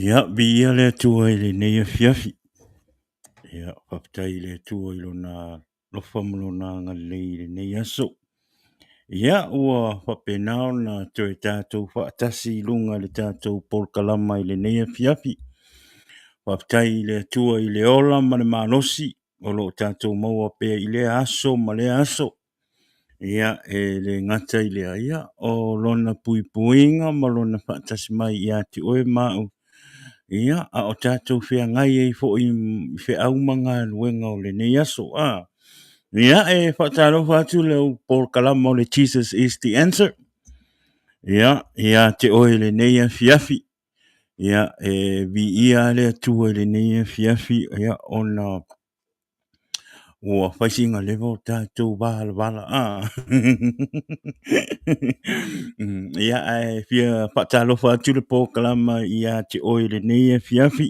Ia, viia le Atua i lenei afiafi. Ia, faafetai i le Atua i lona alofa ma lona agalelei i lenei aso. Ia, ua faapena ona toe tatou faatasi i luga i le tatou polokalama i lenei afiafi. Faafetai i le Atua i le ola ma le malosi o lo o tatou maua pea i lea aso ma lea aso. Ia, e le gata i lea, ia, o lona puipuiga ma lona faatasi mai ia te oe ma au, ia, a o tatou feagai ai foi i feau ma galuega o lenei aso. A. Ia, e faatalofa atu le au polokalama o le Jesus is the Answer. Ia, ia te oe i lenei afiafi. Ia, e viia le Atua i lenei afiafi, ia, ona ua fai sina leva o tatou valavala a. Ia, ae fia faatalofa atu le polokalama ia te oe i lenei afiafi.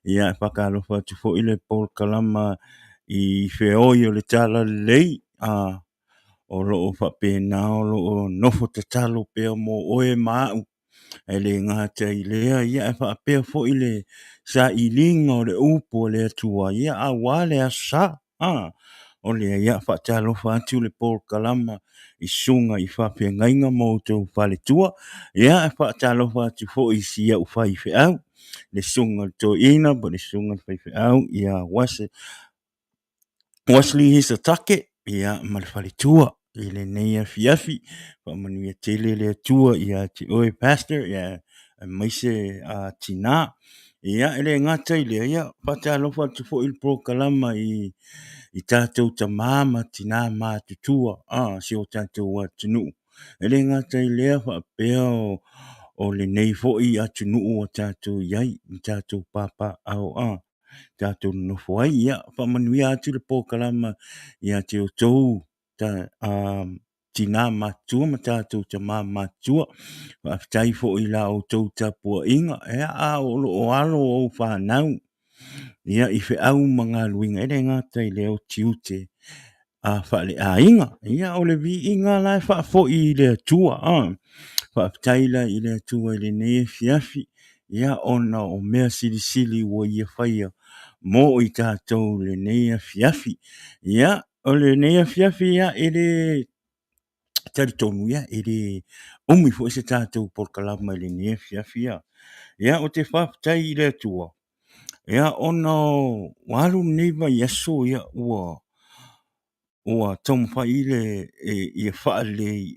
Ia, e faatalofa atu foi le polokalama i feoi o le Talalelei, a, o lo o faapena o lo o nofo tatalo pea mo oe ma au. E le gata i lea, ia ae faapea foi le sailiga o le upu a le Atua, ia aua le Aso Sa. A, o lea, ia faatalofa atu le polokalama i susuga i faafeagaiga ma outou faletua. Ia e faatalofa atu foi i si au faifeau, le susuga i le toeaina po o le susuga i le faifeau ia Wesley Hisatake, ia, ma le faletua i lenei afiafi. Faamanuia tele le Atua ia te oe Pastor, ia, aemaise a tinā. Ia, e le gata i lea, ia, faatalofa atu foi i le polokalama i, i tatou tamā ma tinā matutua a si o tatou atunuu. E le gata i lea faapea o, o lenei foi atunuu ua tatou i ai, i tatou papaaao a. tatou nonofo ai. Ia, faamanuia atu le polokalama ia te outou ta, tinā matutua ma tatou tamā matutua. Faafetai foi i la outou tapuaiga, ia, a o lo o alo ou fanau, ia, i feau ma galuega, e le gata i lea o tiute a faaleaiga. Ia, o le viiga la e faafoi i le Atua. A. Faafetai la i le Atua i lenei afiafi, ia, ona o mea silisili ua ia faia mo i tatou i lenei afiafi. Ia, o lenei afiafi, ia, e le talitonu, ia, e le umi foi se tatou polokalama i lenei afiafi. Ia, ia ou te faafetai i le Atua, ia, ona ua alu lenei vaiaso, ia, ua ua taumafai le ia faalelei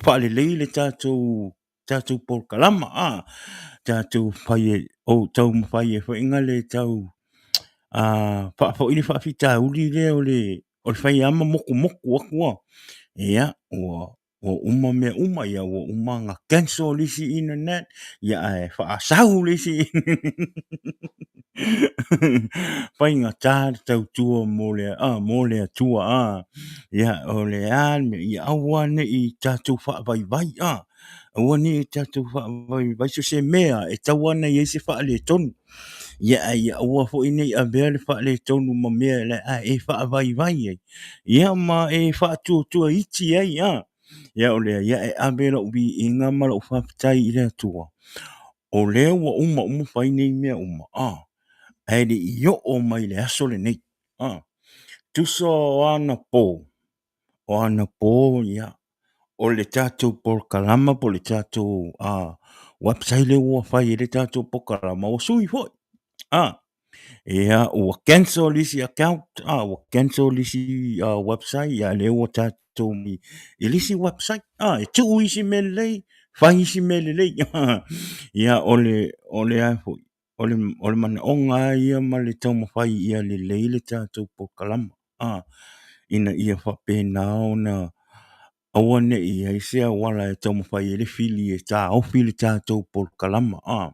faalelei le tatou tatou polokalama a tatou fai o taumafai ai foi na le tau a faafoi le faafitauli lea o le o le fai lava ma motumotu atu a ia ua ua uma mea uma, ia ua uma ona cancel le isi internet, ia ae faasau le isi faigata le tautua mo le, a, mo le Atua, a. Ia, o le a le mea, ia aua ne i tatou faavaivai, a, aua ne i tatou faavaivai so o se mea e tatau lava ona i ai se faaletonu. Ia, ae ia aua foi ne i avea le faaletonu ma mea e faavaivai ai, ia ma e faatuatua iti ai, a. Ia o lea, ia e ave lau viiga ma lau faafetai i le Atua, o lea ua uma uma fai nei mea uma, a, ae le i oo mai i le aso lenei, a. Tusa o anapo, o anapo, ia, o le tatou polokalama po o le tatou website lea ua fai ai le tatou polokalama ua sui foi. A, ia, ua cancel le isi account, a, ua cancel le isi website, ia lea ua tatou i le isi website, a, e tuu isi mea lelei, fai isi mea lelei. Ia, o le, o le a foi, o le, o le manaoga lava ia ma le taumafai ia lelei le tatou polokalama, a, ina ia faapena ona aua ne i i ai se auala e taumafai ai le fili e taofi le tatou polokalama. A,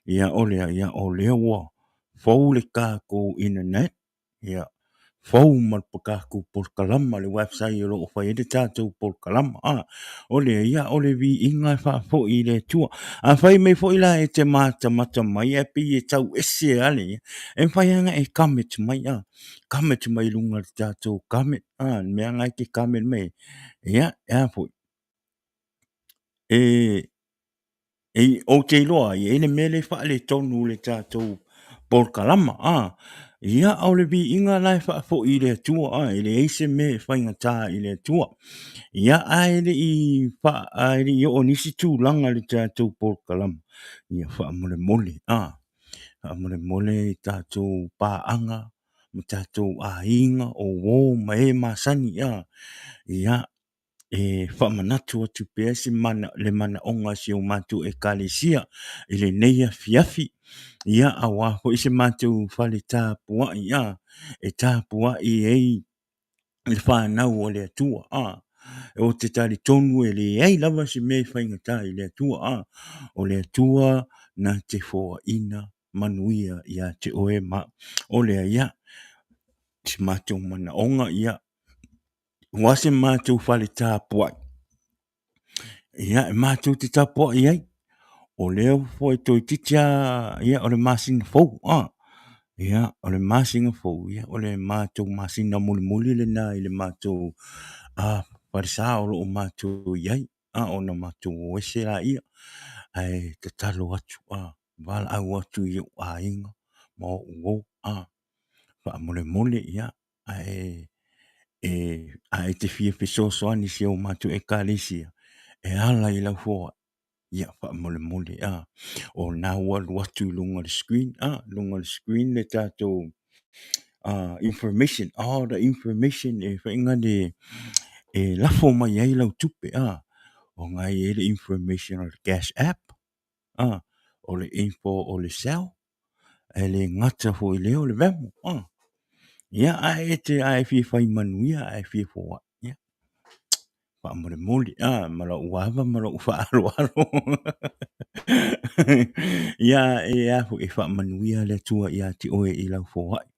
ia, o lea, ia, o lea ua fou le tatou internet, ia, fou ma le tatou polokalama, le website o lo o fai ai le tatou polokalama. A, o lea, ia, o le viiga e faafoi i le Atua. Afai mai foi la e te matamata mai ae pei e tau ese lava le ia, e mafai lava ona e comment mai, a, comment mai i luga o le tatou comment, a, le mea lena e te comment mai ai. Ia, e a foi, e. E, ou te iloa ai, e i ai le mea lea e faaletonu i le tatou polokalama, a. Ia, o le viiga la e faafoi i le Atua, a, e leai se mea e faigata i le Atua. Ia, ae le i ae le i oo i nisi tulaga i le tatou polokalama, ia faamolemole, a, faamolemole i tatou paaga ma tatou aiga, o uo ma e masani, a, ia, e faamanatu atu pea se mana, le manaoga a si o matou Ekalesia i lenei afiafi, ia aua foi se matou fale tapuai a, e tapuai ai le fanau a le Atua a. Ou te talitonu e leai lava se mea e faigata i le Atua a, o le Atua na te foaina manuia ia te oe ma au. O lea ia, si matou manaoga ia, aua se matou fale tapuai, ia e matou te tapuai ai, o lea foi toeitiiti lava ia o le masina fou, a, ia o le masina fou, ia o le matou masina mulimuli lena i le matou falesa o lo o matou i ai, a, ona matou o ese laia, ae tatalo atu, a, valaau atu i ou aiga ma ou uo, a, faamolemole, ia, ae e a e te fia fesoasoani i si o matou Ekalesia e ala i lau foai, ia faamolemole, a, o lena ua alu atu i luga o le screen, a, luga o le screen le tatou information, all the information e fai le e lafo mai ai lau tupe, a, o lena e i ai le information o le cash app, a, o le info o le cell, e le gata foi i lea o le Venmo, a. Ia, ae e te, a e fia fai manuia, a e fia foai, ia, faamolemole, a, ma lou ava ma lou faaaloalo. Ia, e a foi, e faamanuia le Atua ia te oe i lau foai.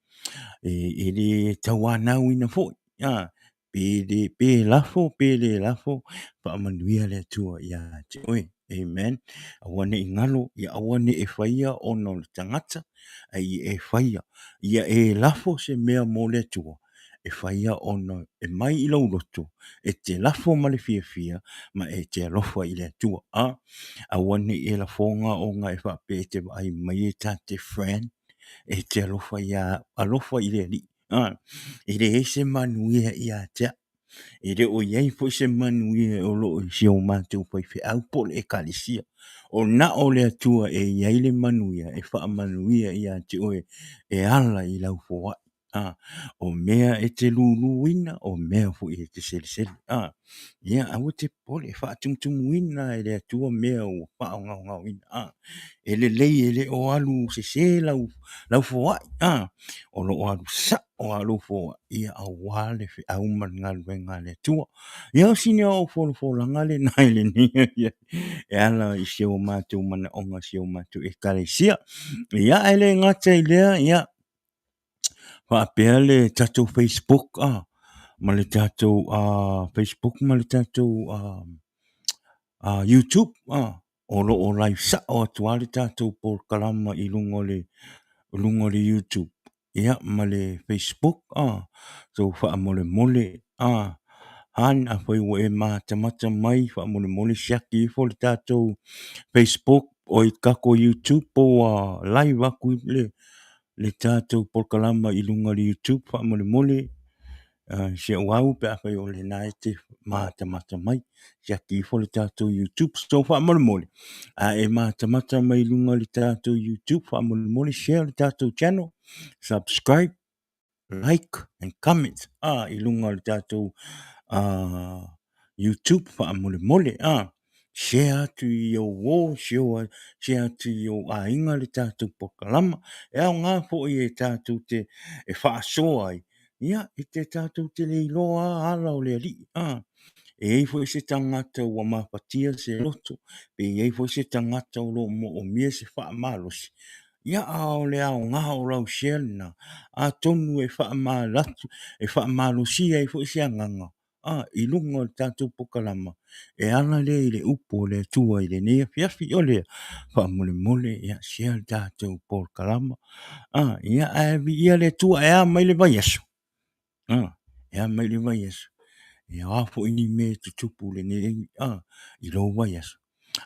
E le tauanauina foi, a, pe le, pe lafo pe le lafo, faamanuia le Atua ia te oe. Amen. Aua ne i galo, ia aua ne i e faia ona o le tagata, a ia e faia, ia e lafo se mea mo le Atua, e faia ona e mai i lou loto, e te lafo ma le fiafia, ma e te alofa i le Atua. A, aua ne i e lafoga ona e faapea e te vaai mai e ta te friend, e te alofa ia, alofa i le Alii. A, e leai se manuia ia te au. E le o i ai foi se manuia o lo o i si o matou faifeau po o le Ekalesia. O na o le Atua e i ai le manuia e faamanuia ia te oe e ala i lau foai. A, o mea e te luluina, o mea foi e te selesele. A, ia aua te popole, e faatumutumuina e le Atua mea ua faagaogaoina. A, e lelei e le o alu sese lau, lau foai. A, o lo o alu sao lava lou foai, ia aua le feau ma le galuega a le Atua. Ia o sina ou folafolaga lena i lenei afiafi e ala i si o matou manaoga si o matou Ekalesia. Ia ae le gata i lea, ia faapea le tatou Facebook a, ma le tatou Facebook ma le tatou YouTube a, o lo o live sao atu lava le tatou polokalama i luga o le, luga o le YouTube ia ma le Facebook a, so faamolemole a, Han afai ua e matamata mai faamolemole siaki ifo le tatou Facebook oi tatou YouTube po ua live atu le le tatou polokalama i luga o le YouTube faamolemole si au au pe afai o lena e te matamata mai, siaki ifo le tatou YouTube. So faamolemole, a e matamata mai i luga o le tatou YouTube, faamolemole share le tatou channel, subscribe, like and comment a i luga o le tatou YouTube faamolemole a. Share atu i ou uo, share atu i ou aiga le tatou polokalama. E aoga foi e tatou te e faasoa ai, ia, e te tatou te le iloa lava ala o le Alii. A, e i ai foi se tagata ua mafatia se loto, pe i ai foi se tagata o lo o moomia se faamalosi, ia, a o le aoga o lau share lena, atonu e faamalatu, e faamalosia ai foi se agaga a, i luga o le tatou polokalama, e ala lea i le upu a le Atua i lenei afiafi. O lea, faamolemole, ia, share le tatou polokalama, a, ia, ae viia le Atua, e a mai le vaiaso, a, e a mai le vaiaso, e o a foi ni mea e tutupu i lenei, a, i lou vaiaso.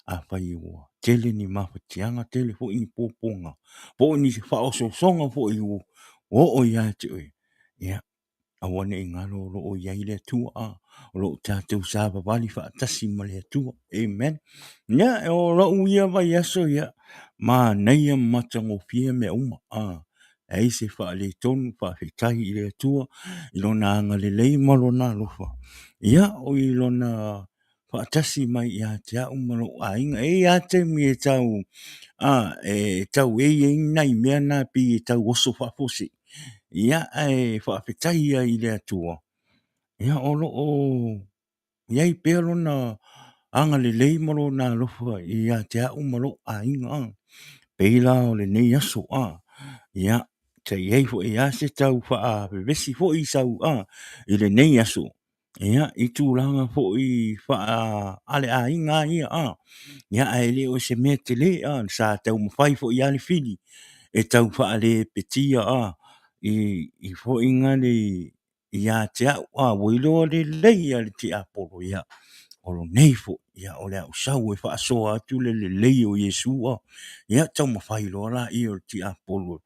Afai ua tele ni mafatiaga, tele foi ni puapuaga, po o ni faaosoosoga foi ua oo ia te oe, ia, aua ne i galo o lo o i ai le Atua, a, o lo o tatou savavali faatasi ma le Atua. Amen. Ia, o lou ia vaiaso, ia, manaia ma matagofie mea uma, a, leai se faaletonu, faafetai i le Atua i Lona agalelei ma Lona alofa, ia, o i Lona faatasi mai ia te au ma lou aiga. E i ai lava taimi e tau, a, e tau i ai nai mea na pei e tau oso faafuasei, ia, ae faafetai ai i le Atua, ia, o lo o i ai pea Lona agalelei ma Lona alofa ia te au ma lou aiga. E pei la o lenei aso, a, ia, sa i ai foi lava se tau faavevesi foi sau i lenei aso, ia, i tulaga foi faaleaiga lava ia, a, ia, ae le o se mea tele, a, sa taumafai foi lava le fili e tau faalepetia, a, i foi nale ia te au, a, ua iloa lelei lava e le tiapolo, ia, o lenei foi, ia, o le a ou sau e faasoa atu le lelei o Iesu, a. Ia taumafai loa laia o le tiapolo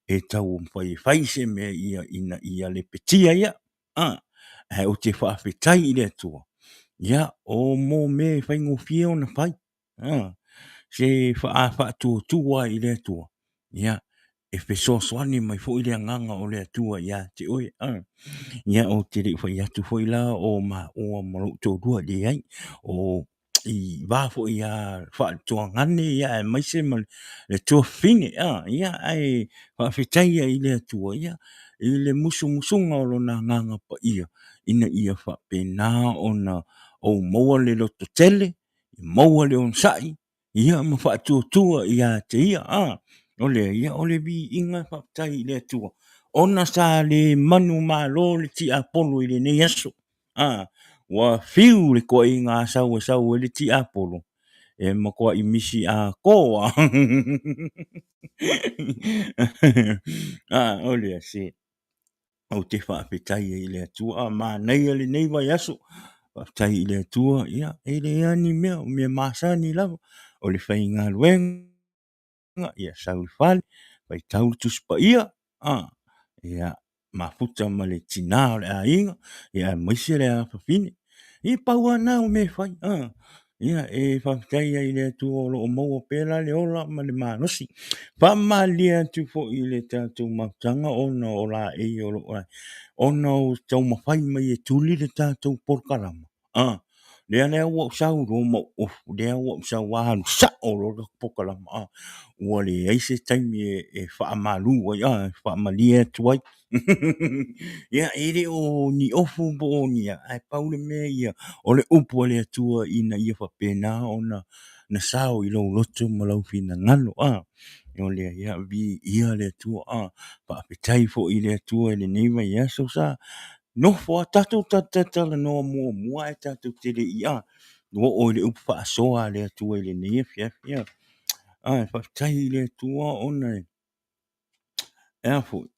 e taumafai e fai se mea ina ia lepetia ia, a. Ae ou te faafetai i le Atua, ia, o mo mea e faigofie ona fai, a, se faatuatua lava i le Atua, ia, e fesoasoani mai foi le Agaga o le Atua ia te oe. Ia, ou te le i fai atu foi la o maua ma lou toalua, leai, o i va foi ia faale-tuagane aemaise ma le tuafafine. Ia, ae faafetai ai i le Atua ia i le musumusuga o Lona Agaga Paia ina ia faapena ona ou maua le lototele, maua le onosai, ia ma faatuatua ia te ia. A o lea, ia o le viiga e faafetai i le Atua, ona sa le manumalo le tiapolo i lenei aso. A ua fiu le toeaiina Asau e sau ai le tiapolo, e matuai misi atoa. A o lea, se ou te faafetai ai i le Atua. A manaia lenei vaiaso, faafetai i le Atua, ia e leai ni mea, o mea masani lava, o le faigaluega, ia sau i le fale, faitau le Tusi Paia, ia mafuta ma le tina o le aiga, ia aemaise le afafine. Ia pau lava na o mea e fai. Ia e faafetai ai i le Atua o lo o maua pea la le ola ma le malosi. Faamalie atu foi i le tatou mafutaga ona o laei o lo o ona o taumafai mai e tuli le tatou polokalama. A, lea la ua ou sau loa ma ou ofu, lea ua ou sau alu sao loa le polokalama, a, ua leai se taimi e faamalu ai, a, e faamalie atu ai. Ia, e le o ni ofu po o ni a, ae pau le mea ia, o le upu a le Atua ina ia faapena ona na sao i lou loto ma lou finagalo, a, o lea, ia, viia le Atua, a, faafetai foi i le Atua i lenei vaiaso sa nofo lava tatou talatalanoa muamua ae tatou te le i a, oo i le upu faasoa a le Atua i lenei afiafi. A, faafetai i le Atua ona e a foi,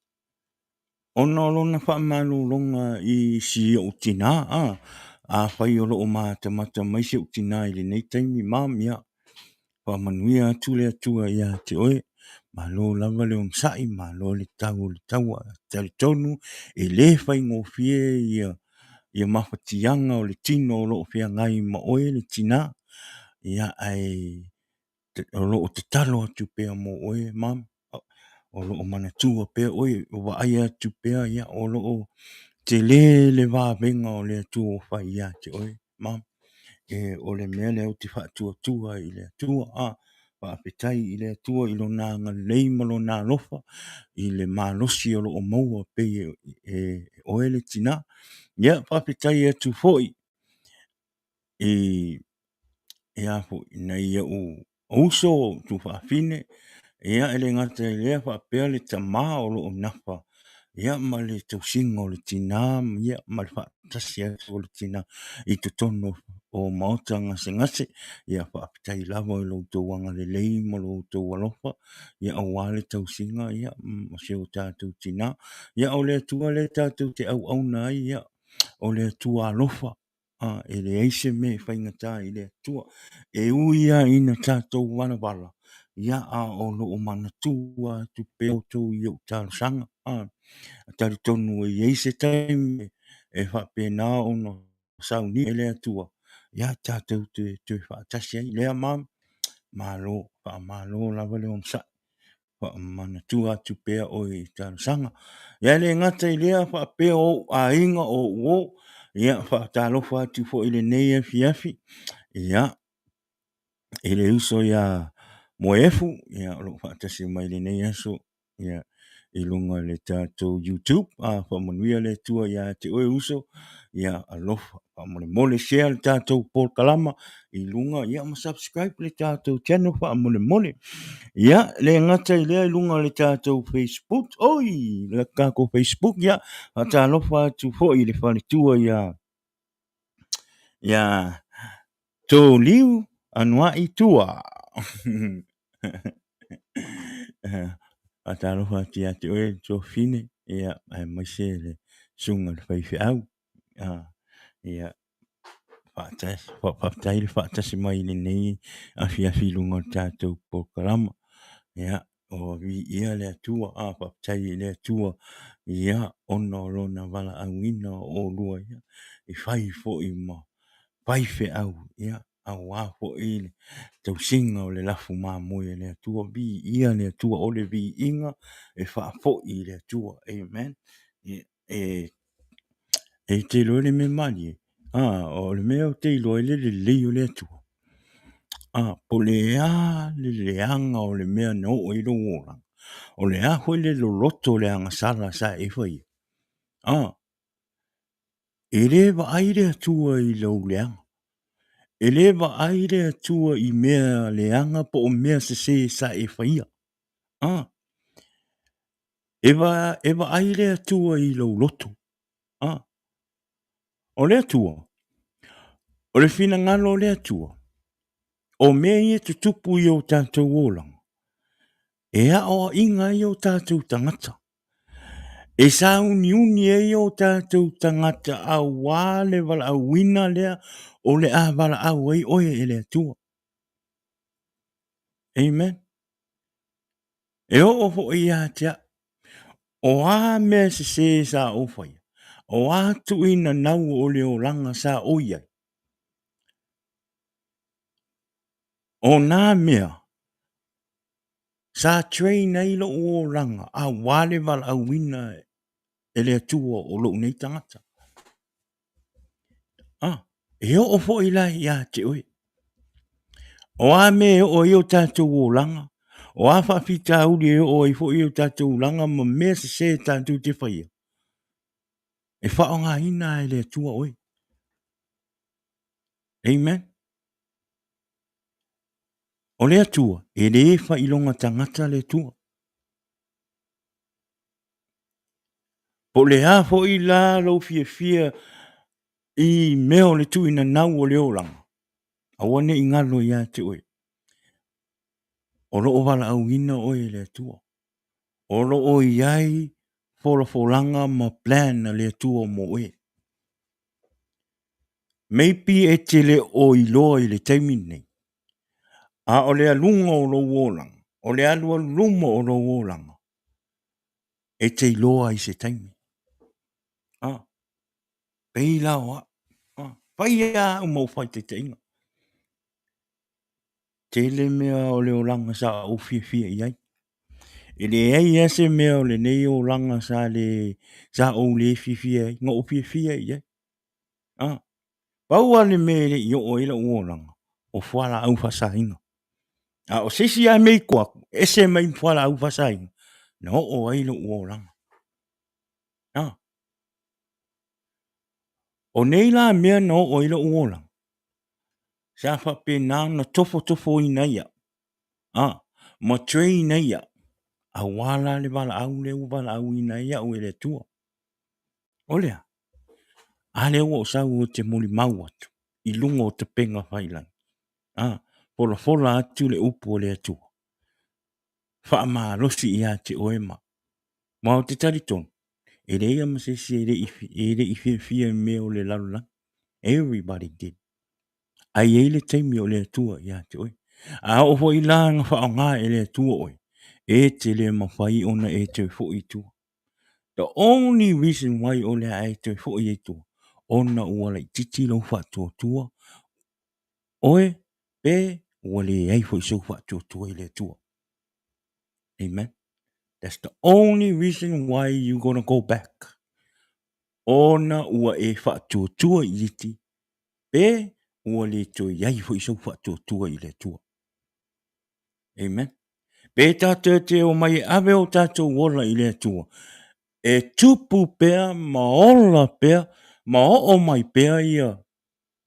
ona o lona faamalologa i si ou tina, a, afai o lo o matamata mai si ou tina i lenei taimi, mom, ia, faamanuia atu le Atua ia te oe, malo lava le onosai, malo le tau o le taua. E talitonu e le faigofie ia mafatiaga o le tino o lo o feagai ma oe le tina, ia ae o lo o tatalo atu pea mo oe mom, o lo o manatua pea oe, o vaai atu pea, ia, o lo o tele le vavega o le Atua ua fai ia te oe mom. E, o le mea lea ou te faatuatua ai i le Atua, a, faafetai i le Atua i Lona agalelei ma Lona alofa i le malosi o lo o maua pei e oe le tina. Ia, faafetai atu foi i ia foi nai ou uso, ou tuafafine, ia e le gata i lea faapea le tama o lo o nafa ia ma le tausiga o le tina ia ma le faatasi atu o le tina i totonu o maota gasegase. Ia faafetai lava i lo outou agalelei ma lo outou alofa ia aua le tausiga ia o si o tatou tina. Ia o le Atua lea tatou te auauna ai ia o le Atua alofa. A, e leai se mea e faigata i le Atua. E ui lava ina tatou valavala, ia, a o lo o manatua atu pea outou i ou talosaga. A, talitonu e i ai se taimi e faapena ona saunia e le Atua, ia tatou te toe faatasi ai. Lea ma, malo, faamalo lava le onosai. Faamanatua atu pea oe i talosaga. Ia e le gata i lea faapea o ou aiga o ou uo, ia faatalofa atu foi i lenei afiafi, ia i le uso ia Moeefu, ia o lo o faatasi mai i lenei aso, ia i luga o le tatou YouTube. A faamanuia le Atua ia te oe uso, ia alofa faamolemole share le tatou polokalama i luga ia ma subscribe le tatou channel faamolemole. Ia le gata i lea i luga o le tatou Facebook, oi le tatou Facebook ia faatalofa atu foi i le faletua ia ia Toliu Anuai Tua. Faatalofa atu ia te oe le tuafafine, ia, aemaise le susuga i le faifeau. Ia, faafetai le faatasi mai i lenei afiafi i luga o le tatou polokalama. Ia, ua viia le Atua, a faafetai i le Atua, ia, ona o lona valaauina o oulua ia, e fai foi ma faifeau, ia, aua foi le tausiga o le lafu mamoe a le Atua. Viia le Atua, o le viiga e faafoi i le Atua. Amen. E te iloa le mea malie, o le mea ou te iloa ai le lelei o le Atua, po o le a le leaga o le mea na oo i ai lou olaga, o le a foi le loloto o le agasala sa e faia, E le vaai le Atua i lou leaga. E le vaai le Atua i mea leaga po o mea sese sa e faia. A. E, va, e vaai le Atua i lou loto. A. O le Atua, o le finagalo o le Atua, o mea ia e tutupu i o tatou olaga, e aoaina ai o tatou tagata. E sauniuni ai o tatou tagata aua le valaauina lea o le a valaau ai oe e le Atua. Amen. E oo foi ia te au, o a mea sese sa ou faia, o a tuuina nau o le olaga sa ou i ai, o nā mea Sa train ai lou olaga aua le valaauina e le Atua o lou nei tagata. Ah, e oo foi la ia te oe. O a mea e oo ai o tatou olaga, o a faafitauli e oo ai foi o tatou olaga ma mea sese tatou te faia, e faaaogaina e le Atua oe. Amen. O le Atua, e le failoga tagata le Atua. Po o le a foi la lou fiafia i mea o le tuuinanau o le olaga, aua ne i galo ia te oe. O lo o valaauina oe e le Atua. O lo o i ai folafolaga ma plan a le Atua mo oe. Maybe e te le o iloa i le taimi lenei, a o le aluga o lou olaga, o le alualu luma o lou olaga, e te iloa i se taimi. Ah, pei la o au. Ah, fai lava au ma ou faitaitaiga. Tele mea o le olaga sa ou fiafia i ai. E leai lava se mea o lenei olaga sa le sa ou le fiafia ai, na ou fiafia i ai. Ah, pau lava le mea e le i oo ai lou olaga, o fualaau faasaina. A o se isi lava mea i tua atu, ese mai ma fualaau faasaina, na oo ai lou olaga. Ah. O nei la mea na oo ai lou olaga, sa faapena ona tofotofoina ai au, a, ma train ai au, aua la le valaau lea ua valaauina ai au e le Atua. O le a? A lea ua ou sau ou te molimau atu i luga o tapega faiilagi. A, folafola atu le upu a le Atua. Faamalosi ia te oe ma. Ma ou te talitonu, e leai lava ma se isi e le i fiafia i mea o le lalolagi. Everybody did. Ae i ai le taimi o le Atua ia te oe. A oo foi la na faaaoga e le Atua oe, e te le mafai ona e toe foi i tua. The only reason why o le a e toe foi ai tua, ona ua laitiiti lou faatuatua oe pe ua leai foi sou faatuatua i le Atua. Amen. That's the only reason why you gonna go back. Ona ua e faatuatua i iti pe ua le toe i ai foi sou faatuatua i le Atua. Amen. Pe tātou te o mai e ave o tātou ola i le Atua, e tupu pea ma ola pea ma oo mai pea ia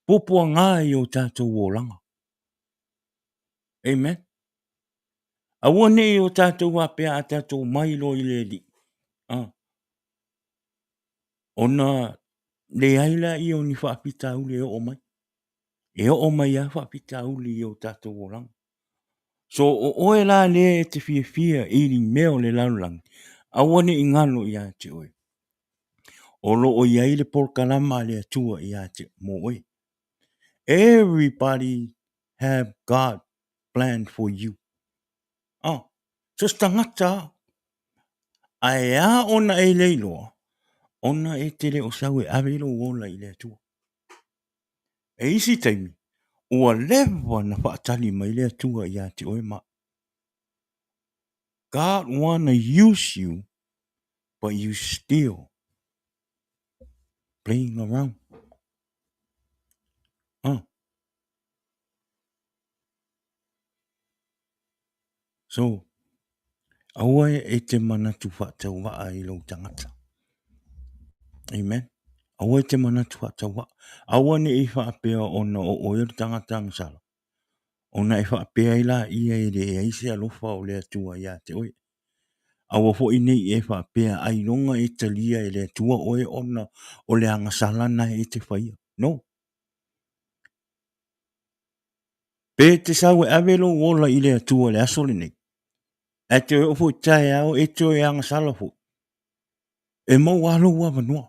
puapuaga i o tātou olaga. Amen. Aua ne i o tātou faapea a tātou mai loa i le Alii. Ah. Ona leai laia o ni faafitauli e oo mai. E oo mai lava faafitauli i o tātou olaga. So, o oe la lea e te fiafia i ni mea o le lalolagi, aua ne i galo ia te oe. O lo o i ai le polokalama a le Atua ia te mo oe. Everybody have God plan for you. Oh, so se tagata ae a ona e le iloa, ona e te le o sau e ave lou ola i le Atua. E isi taimi, ua leva na faatali mai le Atua ia te oe ma God wanna use you, but you still playing around. Oh. So, aua e te manatu faatauvaa i lou tagata. Amen. Aua e te manatu faatauvaa. Aua ne i faapea ona o oe o le tagata agasala. Ona e faapea ai laia e leai se alofa o le Atua ia te oe. Aua foi ne i e faapea ailoga e talia e le Atua oe ona o le agasala na e te faia. No. Pe te sau e ave lou ola i le Atua i le aso lenei, ae toe oo foi taeao e toe agasala foi, e maua lava lou avanoa.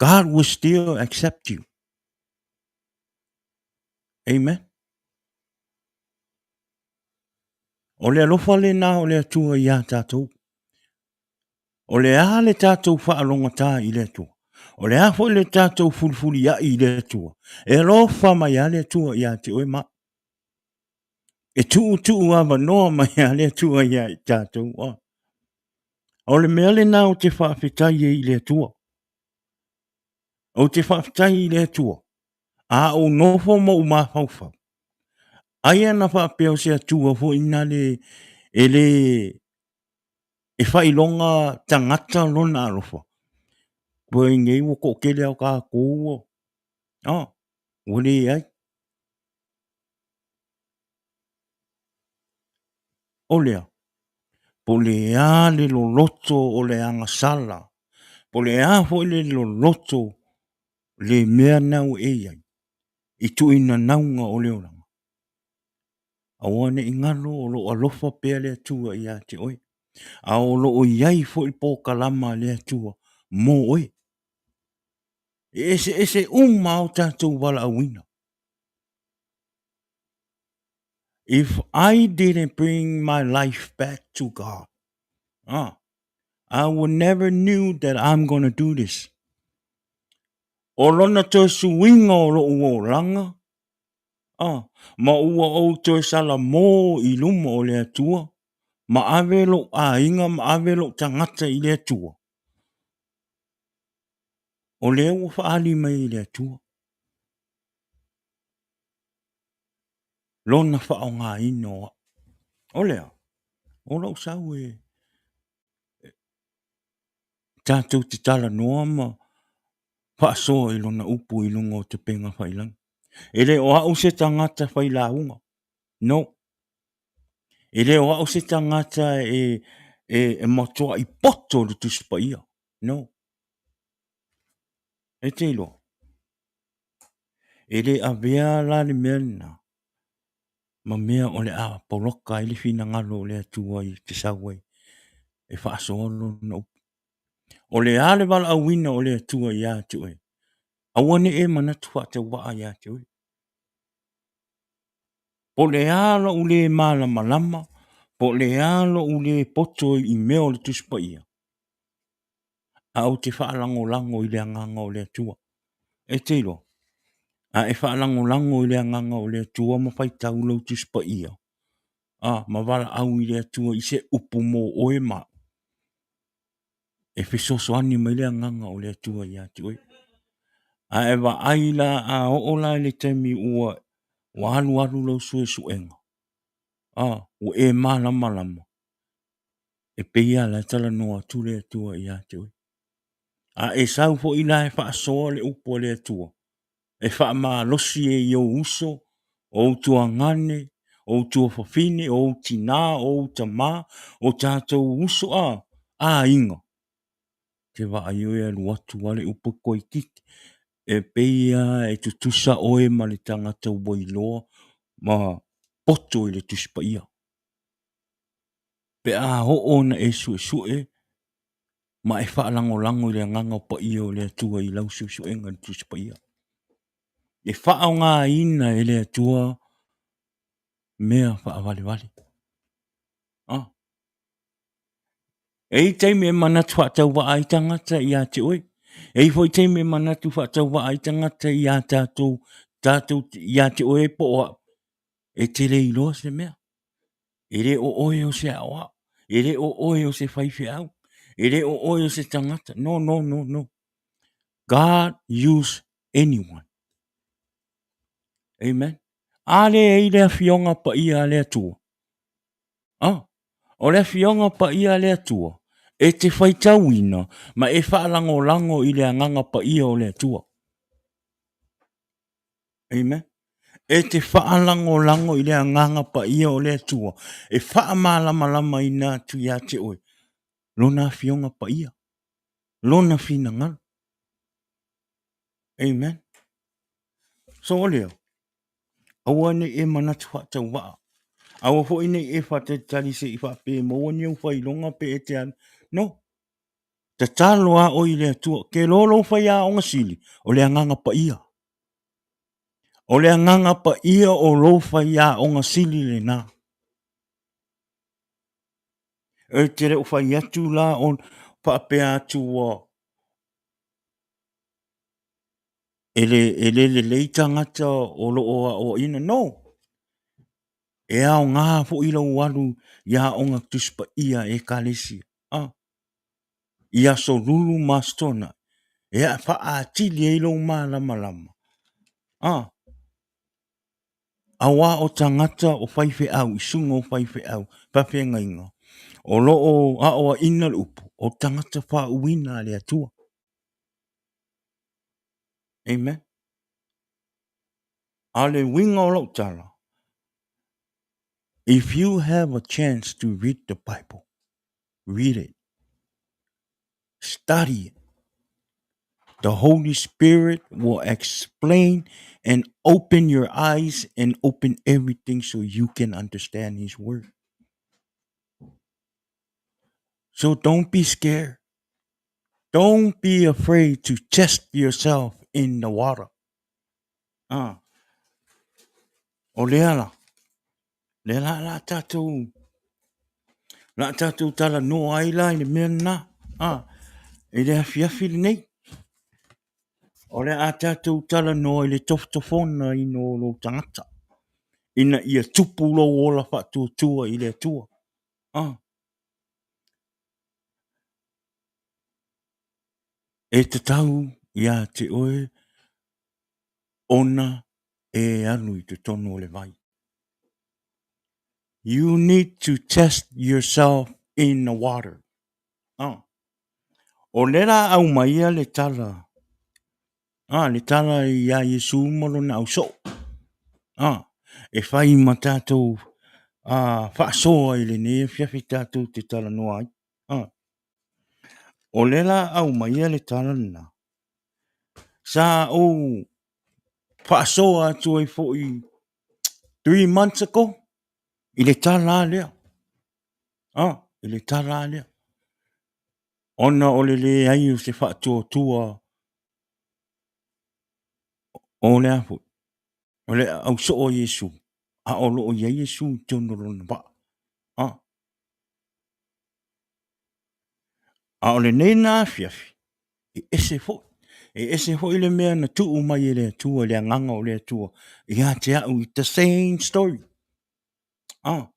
God will still accept you. Amen. O le alofa lena o le Atua iā tātou. O le a le tātou faalogotā i le Atua? O le a foi le tātou fulifuliaʻi i le Atua? E alofa mai a le Atua iā te oe ma. E tuutuu avanoa mai a le Atua iā i tātou. O, o le mea lena ou te faafetai ai i le Atua. Ou te faafetai i le Atua. A ou nofo ma ou mafaufau. Aia na faapea o se Atua foi na le, e le, e faailoga tagata lona alofa. Ua i nei ua toatele lava o tatou ua, ah, ua leai. O lea, po o le a le loloto o le agasala, po o le a foi le loloto le mea na ua e i ai, i tuuinanauga o le olaga. Aua ne i galo o lo o alofa pea le Atua ia te oe, a o lo o i ai foi polokalama a le Atua mo oe. E eseese uma o tatou valaauina. If I didn't bring my life back to God, ah, I would never knew that I'm gonna do this. O lona toe suiga o lou olaga, A, ma ua ou toe salamō i luma o le Atua, ma ave lou aiga ma ave lou tagata i le Atua, o lea ua faaali mai e le Atua Lona faaaogaina o au. O le a? O lou sau e tatou te talanoa ma faasoa i lona upu i luga o tupega faiilagi. E le o au se tagata failauga. No. E le o au se tagata e, e, e matuai poto le Tusi Paia. No. E te iloa. E le avea la le mea lena ma mea o le a poloka ai le finagalo o le Atua i te sau ai e faasoa lona upu. O le a le valaauina o le Atua ia te oe? Aua ne i e manatu faatauvaa ia te oe. Po o le a lou le malamalama, po o le a lou le poto i mea o le Tusi Paia, ae ou te faalagolago i le Agaga o le Atua. E te iloa, a e faalagolago i le Agaga o le Atua ma faitau lau Tusi Paia, a, ma valaau i le Atua i se upu mo oe ma au, e fesoasoani mai le Agaga o le Atua ia te oe. A e vaai la, a oo la i le taimi ua alualu lau suesuega, a, ua e malamalama, e pei lava o la e talanoa atu le Atua ia te oe. A e sau foi la e faasoa le upu a le Atua, e faamalosi ai i ou uso, o ou tuagane, o ou tuafafine, o ou tina, o ou tama, o tatou uso a aiga, e te vaai oe e alu atu lava le upu toeitiiti, e pei lava e tutusa oe ma le tagata ua iloa ma poto i le Tusi Paia. Pe a oo ina e suesue ma e faalagolago i le Agaga Paia o le Atua i lau suesuega i le Tusi Paia. E faaaogaina e le Atua mea faavalevale. Ah. E i ai taimi e manatu faatauvaa ai tagata ia te oe. E i ai foi taimi e manatu faatauvaa ai tagata ia tatou, tatou ia te oe po o au, e te le iloa se mea. E le o oe o se aoao, e le o oe o se faifeau, e le o oe o se tagata. No, no, no, no. God use anyone. Amen. A lea e i ai le Afioga Paia a le Atua. Ah, o le Afioga Paia a le Atua, e te faitauina ma e faalagolago i le Agaga Paia o le Atua. Amen. E te faalagolago i le Agaga Paia o le Atua e faamalamalamaina atu ia te oe Lona Afioga Paia, Lona finagalo. Amen. So o lea, aua ne i e manatu faatauvaa. Aua foi ne i e faatalitali se i faapea e maua ni ou faailoga pe e te alu. No. Tatalo lava oe i le Atua. Ke loa lou faiaoga sili, o le Agaga Paia. O le Agaga Paia o lou faiaoga sili lena. E te le o fai atu la o faapea atu ua e le, e le lelei tagata o lo o aoaina. No! E aoga foi lou alu i aoga Tusi Paia a Ekalesia. Ah. I Aso Lulu ma Aso Toonai, e faaatili ai lou malamalama. Ah. Aua o tagata o faifeau i susuga o faifeau, faafeagaiga, o lo o aoaina le upu, o tagata faauuina a le Atua. Amen. A o le uiga o lau tala, if you have a chance to read the Bible, read it. Study it. The Holy Spirit will explain and open your eyes and open everything so you can understand His Word. So don't be scared. Don't be afraid to test yourself in the water. Ah. O lea la, lea la la tatou, la tatou talanoa ai la i le mea lena, ah, i le afiafi lenei. O le a tatou talanoa i le tofotofona ina o lou tagata, ina ia tupu lou ola faatuatua i le Atua. Ah. E tatau ia te oe ona e alu i totonu o le vai. You need to test yourself in the water. Ah. O le la aumaia le tala, ah, le tala iā Iesu ma lona ausoo. Ah, e fai ma tatou ah, faasoa i lenei afiafi tatou te talanoa ai. Ah. O le la aumaia le tala lena, sa ou faasoa atu ai foi 3 months ago i le tala lea. Ah, i le tala lea. Ona o le leai o se faatuatua. O le a foi? O le ausoo a Iesu, a o lo o i ai Iesu i totonu o lona vaa. A. A o lenei na afiafi, e ese foi. E ese foi le mea na tuu mai e le Atua, le agaga o le Atua ia te au, it's the same story. A.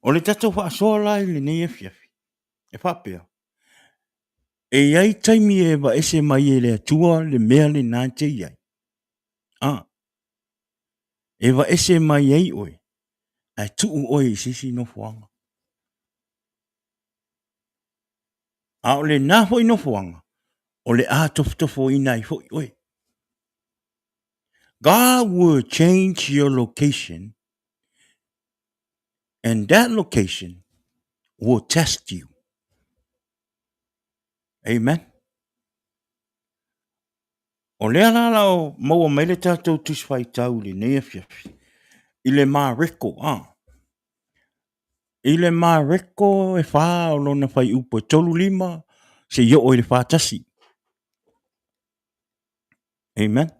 O le tatou faasoa la i lenei afiafi, e faapea, e i ai taimi e vaese mai e le Atua le mea lena e te i ai. A. E vaese mai ai oe, ae tuu oe i se isi nofoaga. A o lena foi nofoaga, o le a tofotofoina ai foi oe. God will change your location and that location will test you. Amen. O lea la la o maua mai le tatou Tusi Faitau i lenei afiafi, i le Mareko, a. I le Mareko e 4 o lona fuaiupu e 35 seia oo i le 41. Amen.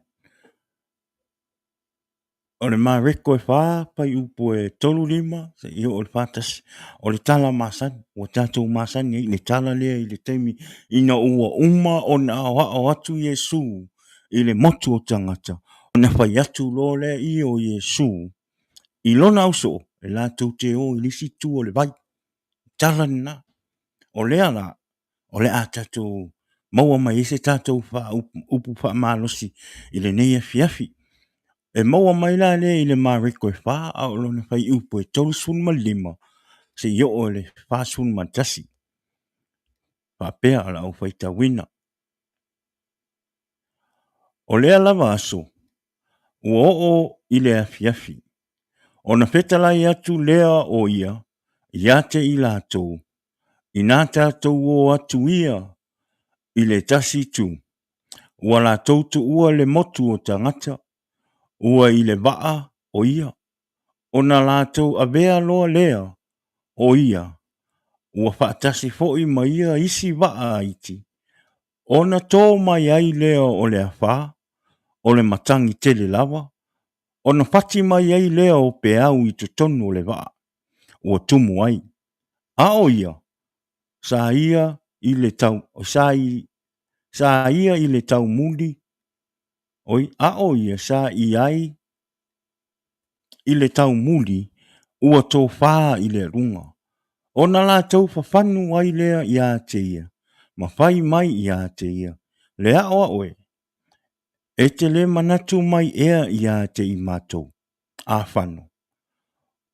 O le Mareko e 4, fuaiupu e 35 seia oo i le 41. O le tala masani, ua tatou masani ai i le tala lea i le taimi ina ua uma ona aoao atu Iesu i le motu o tagata, ona fai atu loa lea o Iesu i lona ausoo, e latou te o i le isi itu o le vai. Tala lena. O lea la, o le a tatou maua mai ai se tatou upu faamalosi i lenei afiafi. E maua mai la lea i le Mareko e 4 a o lona fuaiupu e 35 seia oo i le 41. Faapea o lau faitauina. O lea lava aso, ua oo i le afiafi, ona fetalai atu lea o ia ia te i latou, Inā tatou o atu ia i le tasi itu, ua latou tuua le motu o tagata, ua i le vaa o ia, ona latou avea loa lea o ia, ua faatasi foi ma ia isi vaa iti, ona tō mai ai lea o le afa, o le matagi tele lava, ona fati mai ai lea o peau i totonu o le vaa, ua tumu ai. A o ia, sa ia i le tau, sa i, sa ia i le taumuli, oi, a o ia sa i ai i le taumuli, ua tofā i le aluga. Ona latou fafanu ai lea iā te ia, ma fai mai iā te ia, Le aʻoaʻo e, e te lē manatu mai ea iā te i matou, a fano.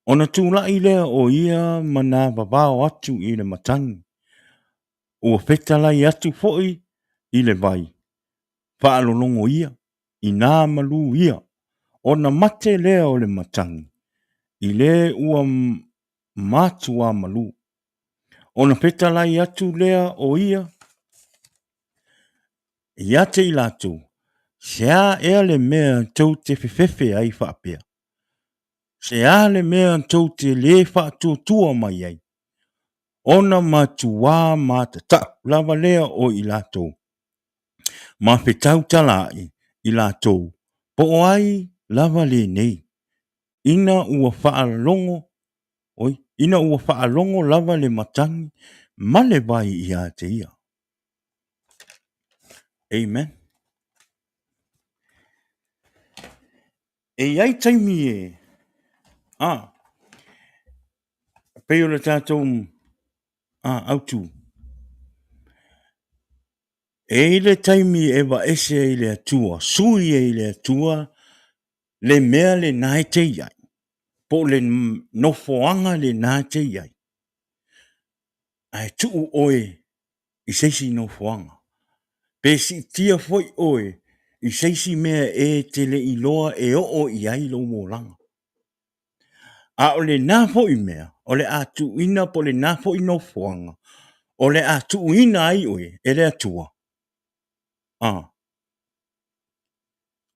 Ona tulai lea o ia ma nā vavao atu i le matagi, ua fetalai atu foi i le vai, faalologo ia, inā malū ia, ona mate lea o le matagi, i le ua matuā malū. Ona fetalai atu lea o ia ia te i latou, Se a ea le mea tou te fefefe ai faapea? Se a le mea tou te lē faatuatua mai ai? Ona matuā matatau lava lea o i latou, ma fetautalaai i latou, po o ai lava lenei, ina ua faalogo, oi, ina ua faalogo lava le matagi ma le vai ia te ia. Amen. E i ai taimi e, a, pei o le tatou a, autu. E i le taimi e vaese ai le Atua, sui ai le Atua le mea lena e te i ai, po o le nofoaga lena e te i ai, ae tuu oe i se isi nofoaga. Pe siitia foi oe i se isi mea e te le iloa e oo i ai lou olaga. A o lena foi mea, o le a tuuina po o lena foi nofoaga, o le a tuuina ai oe e le Atua, a,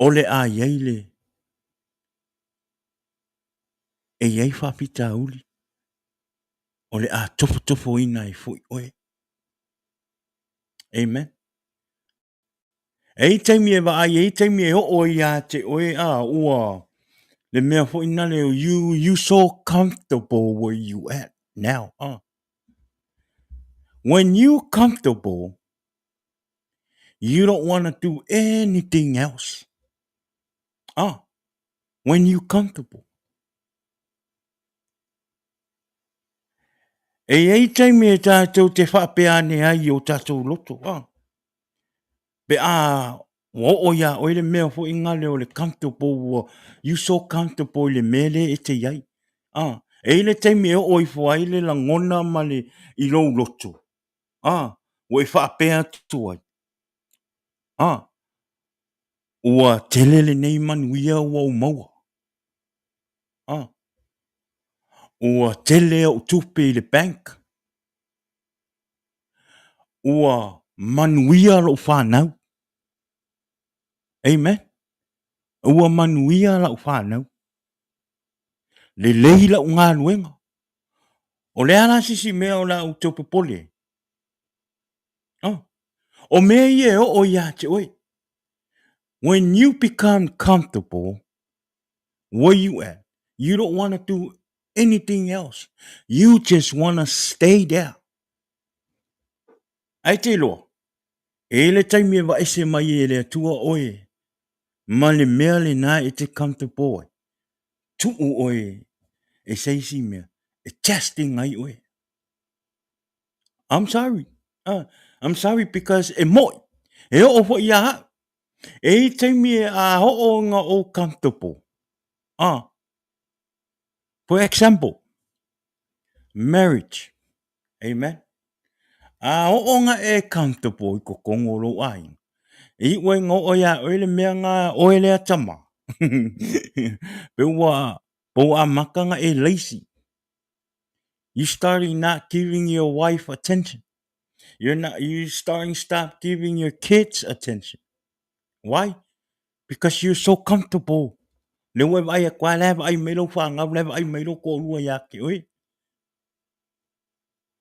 o le a i ai le, e i ai faafitauli, o le a tofotofoina ai foi oe. Amen. E i taimi e vaai, e i taimi e oo ai ia te oe, a, ua, le mea foi nale, you, you so comfortable where you at now, a. When you comfortable, you don't want to do anything else. Ah, when you comfortable. E i ai taimi e tātou te whaapea ane ai i o tātou loto. Ah. Pe a ua oo iā oe le mea foi ngale o le comfortable ua you so comfortable i le mea lea e te i ai. Ah, e i ai le taimi e oo ifo ai le lagona ma le i lou loto. Ah, ua e faapea atu ai. Ah, ua tele lenei manuia ua ou maua. Ah, ua tele ou tupe i le bank. Ua manuia lou fanau. Amen. Ua manuia lau fanau. Lelei lau galuega. O le a la se isi mea o le a ou toe popole ai? Oh. O mea ia e oo ia te oe. When you become comfortable where you at, you don't want to do anything else. You just want to stay there. Ai te iloa, e le taimi e vaese mai e le Atua oe ma le mea lena e te comfortable ai. Tuu oe e se isi mea e testing ai oe. I'm sorry. I'm sorry because e mo'i. E oo foi ia au. E i taimi e a oo nga o comfortable. For example, marriage. Amen. A oo nga e comfortable i kokongo o lou aiga. E iu ai nga oo ia oe le mea nga oe lea tama. Pe ua, pe ua amata nga e lazy. You starting not giving your wife attention. You're not, you starting stop giving your kids attention. Why? Because you're so comfortable. Le ua e vaai atu lava, la e vaai mai lou fanau, la e vaai mai lou toalua ia te oe.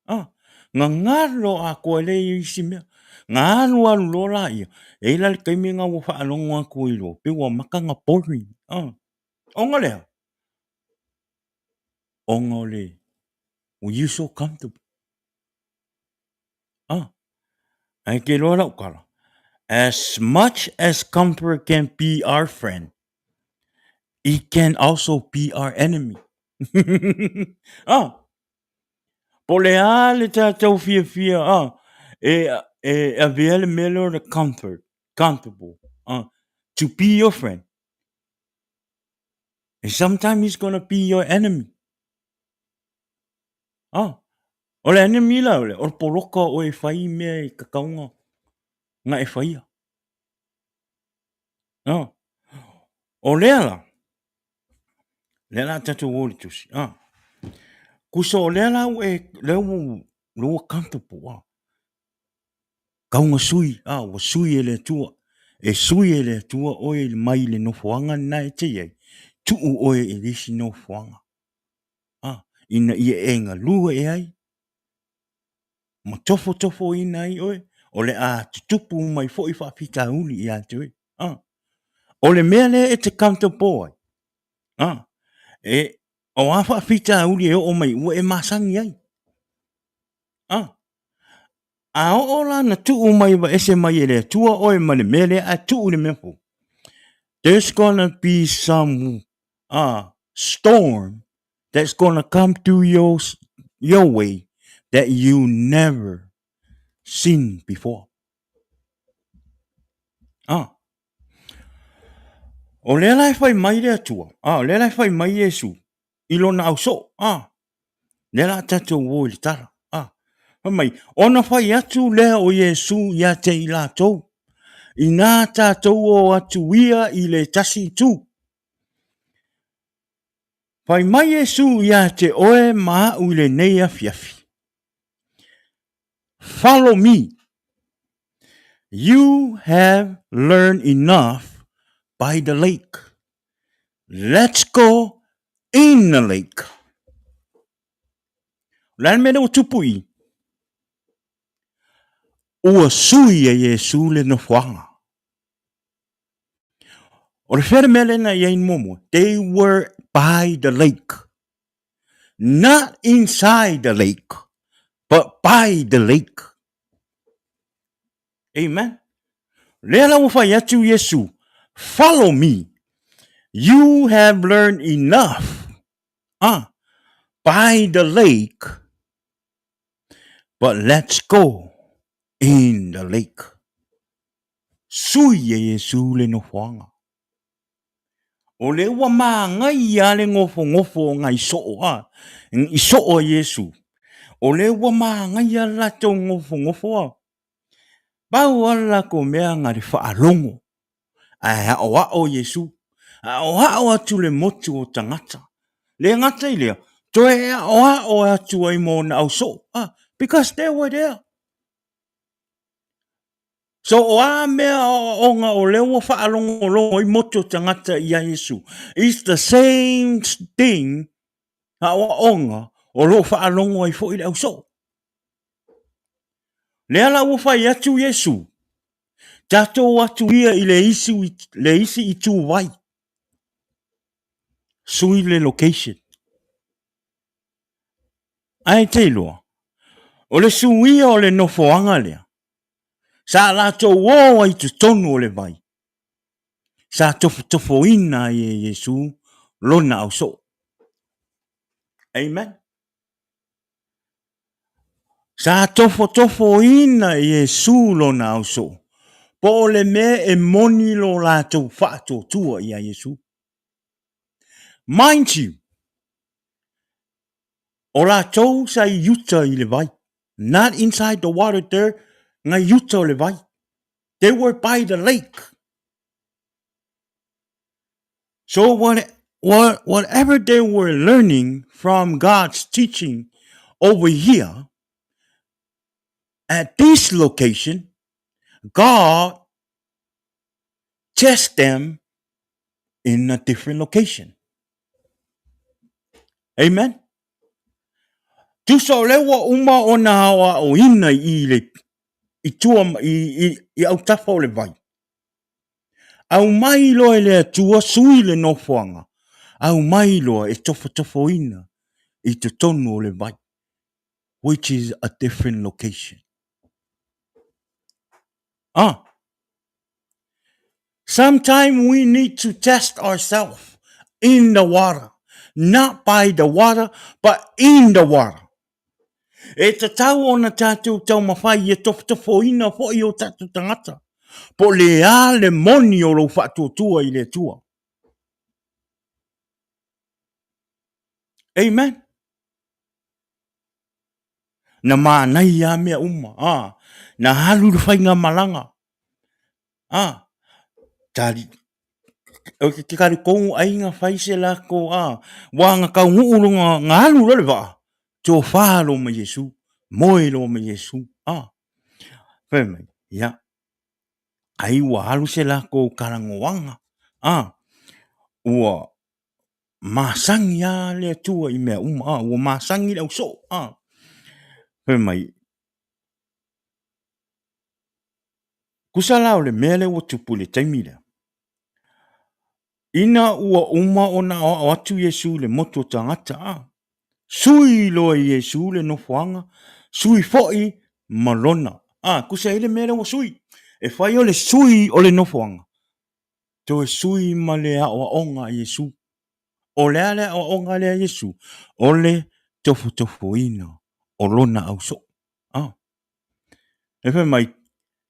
Ah, gagalo atoa e le i isi mea. Ga alu alu loa laia, e i ai la le taimi lena ua faalogo atu ai loa, pei ua amata ona boring. Ah, ona lea, ona o le, you so comfortable. Ah, ae ke loa lau tala, as much as comfort can be our friend, it can also be our enemy. ah, po o le a le tatou fiafia ah, e, e avea le mea lea o le comfort, comfortable, ah, to be your friend. And sometimes he's gonna be your enemy. Ah, o le enemy la, o le, o le poloka oe e fai mea i kakaunga nga e whaia. Ah, o lea la, lea la tatou o i le tusi. Ah, kusa o lea la ua e, lea ua, lea ua comfortable, ah. Kaunga sui, ah, ua sui e le Atua. E sui e le Atua oe mai le nofoaga lena e te i ai, tuu oe i le isi nofoaga. Ah, ina ia e galue e ai, ma tofotofoina ai oe, o le a tutupu mai foi faafitauli ia te oe. Ah, o le mea lea e te comfortable ai, ah, e, o a faafitauli e oo mai ua e masani ai. Ah, a oo la na tuu mai wa ese mai e le Atua oe ma le mea lea ae tuu i le mea fou. There's gonna be some storm that's gonna come through your way that you never seen before. Ah. O lea la e fai mai le Atua, ah, o lea la e fai mai Iesu i lona ausoo, ah, lea la tatou o i le tala, ah. Fai mai, ona fai atu lea o Iesu ia te i latou, inā tatou o atu ia i le tasi itu. Fai mai Iesu ia te oe ma a'u i lenei afiafi, Follow me. You have learned enough by the lake. Let's go in the lake. O le a le mea lea ua tupu i i? Ua sui e Iesu le nofoaga. O le fea le mea lea na i ai muamua? They were by the lake. Not inside the lake, but by the lake. Amen. Lea la ua fai atu Iesu, follow me. You have learned enough ah, by the lake, but let's go in the lake. Sui e Iesu le nofoaga. O lea ua māgaia le gofogofo o ngai soo a, i soo a Iesu. O lea ua māgaia le latou gofogofo a. Pau lava le latou mea na le faalogo, ae aoao Iesu. Aoao atu le motu o tagata. Le gata i lea, toe aoao atu ai ma ona au soo, a, because they were there. So o a mea aoaoga o lea ua faalogologo ai motu o tagata ia Iesu, it's the same thing aoaoga o lo o faalogo ai foi le ausoo. Lea la ua fai atu Iesu, tatou atu ia i le isi, le isi ituvai, sui le location. Ae te iloa, o le suia o le nofoaga lea, sa latou o ai i totonu o le vai, sa tofotofoina ai e Iesu lona ausoo. Amen. Sa tofotofoina e Iesu lona ausoo, po o le mea e moni lo latou faatuatua ia Iesu. Mind you, o latou sa i uta i le vai. Not inside the water there, ngai uta o le vai. They were by the lake. So what, what, whatever they were learning from God's teaching over here, at this location, God tests them in a different location. Amen. Tusa o lea ua uma ona aoaoina i le i tua i, i, i autafa o le vai. Aumai loa e le Atua sui le nofoaga, aumai loa e tofotofoina i totonu o le vai, which is a different location. Ah, Sometimes we need to test ourselves in the water, not by the water, but in the water. E tatau ona tātou taumawhai ia tofotofoina foi o tātou tangata. Po le a le moni o lou faatuatua i le Atua. Amen. Na mānaia a mea uma. Ah, na alu le faigamalaga. Ah, tali, o te kari kou aiga fai se lako, ah, wa nga kau nguu lo nga, nga alu lo le vaa, tofa lo ma Iesu, moe lo ma Iesu, ah, fai mai, ia, ai ua alu se lako kalangoanga, ah, ua masagi a le Atua i mea uma, ah, ua masagi le ausoo, ah, fai mai, Tusa la o le mea lea ua tupu i le taimi lea, ina ua uma ona aoao atu Iesu i le motu o tagata, a, sui loa i Iesu le nofoaga, sui foi ma lona. A, tusa ai le mea lea ua sui. E fai o le sui o le nofoaga, toe sui ma le aoaoga a Iesu. O le a le aoaoga lea a Iesu? O le tofotofoina o lona ausoo. A. E fai mai,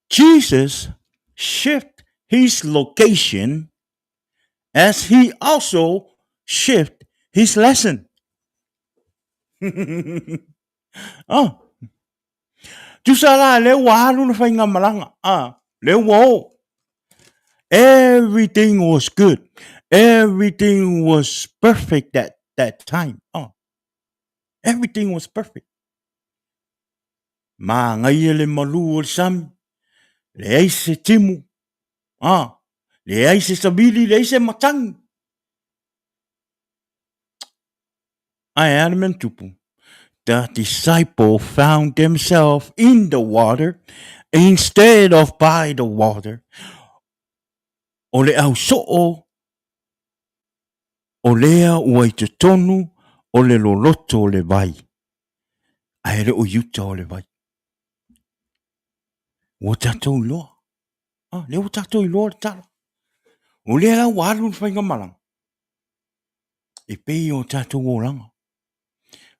Jesus shift his location as he also shift his lesson. oh. Tusa la, lea ua alu le faigamalaga. Ah, lea ua o. Everything was good. Everything was perfect that, that time. Oh. Everything was perfect. Māngaia le malū o le sami, leai se timu, ā, leai se savili, leai se matagi. Ae a le mea na tupu? The disciple found themselves in the water instead of by the water. O le au soo. O lea ua i totonu o le loloto o le vai, ae le o i uta o le vai. Ua tatou iloa. Ah, lea ua tatou iloa le tala. O lea la ua alu le faigamalaga, e pei o tatou olaga.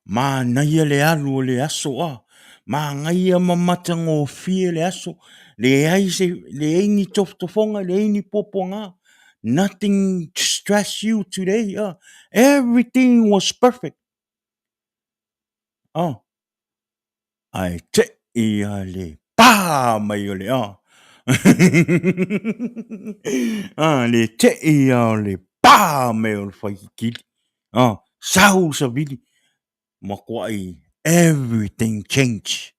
Manaia le alu o le aso a, manaia ma matagofie le aso, leai se, leai ni tofotofoga, leai ni puapuaga, nothing stress you today a, everything was perfect. A, ae tei lava le pa mai o le a, a, le tei lava o le pa mai o le faititili. Ah, sau le savili, matuai everything change.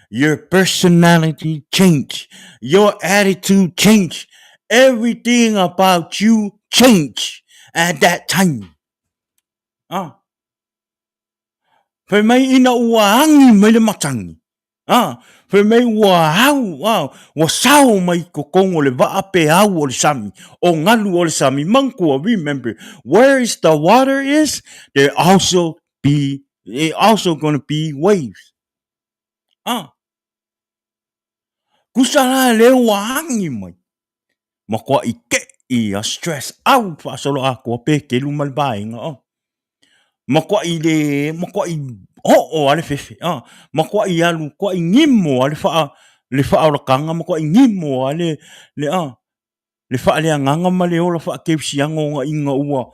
Your personality change. Your attitude change. Everything about you change at that time. Ah. Fai mai ina ua agi mai le matangi. A, fai mai ua au, a, ua sao mai i totonu o le vaa pe au o le sami, o galu o le sami. Manatua, remember, where is the water is, there also be, there also gonna be waves. A, tusa la lea ua agi mai, matuai te'i a stress out faasoloatoa Petelu ma le vaega a. Matuai le, matuai oo lava le fefe a, matuai alu, matuai gimo lava le faa, le faaolataga, matuai gimo lava le, le a, le faaleagaga ma le ola faakerisiano ona ina ua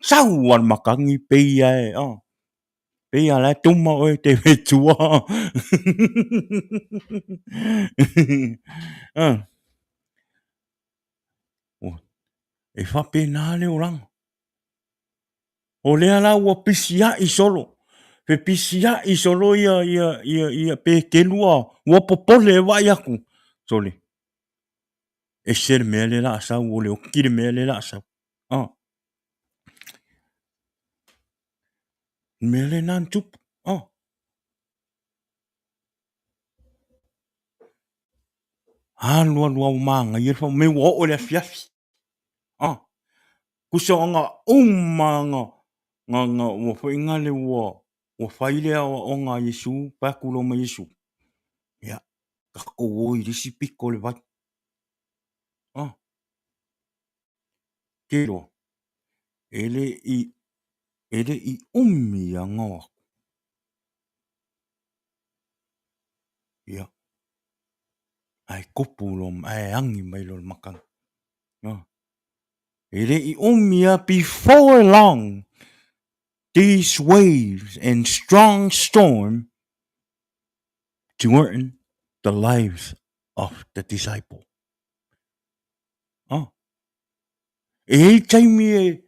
sau lava le matagi pei lava e a, pei lava o la e tuma oe e te fetua. E faapena le olaga. O lea la ua pisiai solo, fepisiai solo ia, ia, ia, ia Petelu a, ua popole e vaai atu, sole, ese le mea lea o le a sau, o le oti le mea lea o le a sau. Ah. Le mea lena na tupu. Ah. Alu alu au manaia le me ua oo i le afiafi. Ah. Kusa o nga uma nga nga nga ua foi nga le ua ua fai le aoaoga a Iesu, fai atu loa ma Iesu, ia, tatou o i le isi pito o le vai. Ah. Ke iloa, e le i, e le i umi aga o aku. Ia, ae tupu loa, ae agi mai loa le matagi. Ah. E le i umi lava, before long, these waves and strong storm threaten the lives of the disciple. Ah. E i ai taimi e,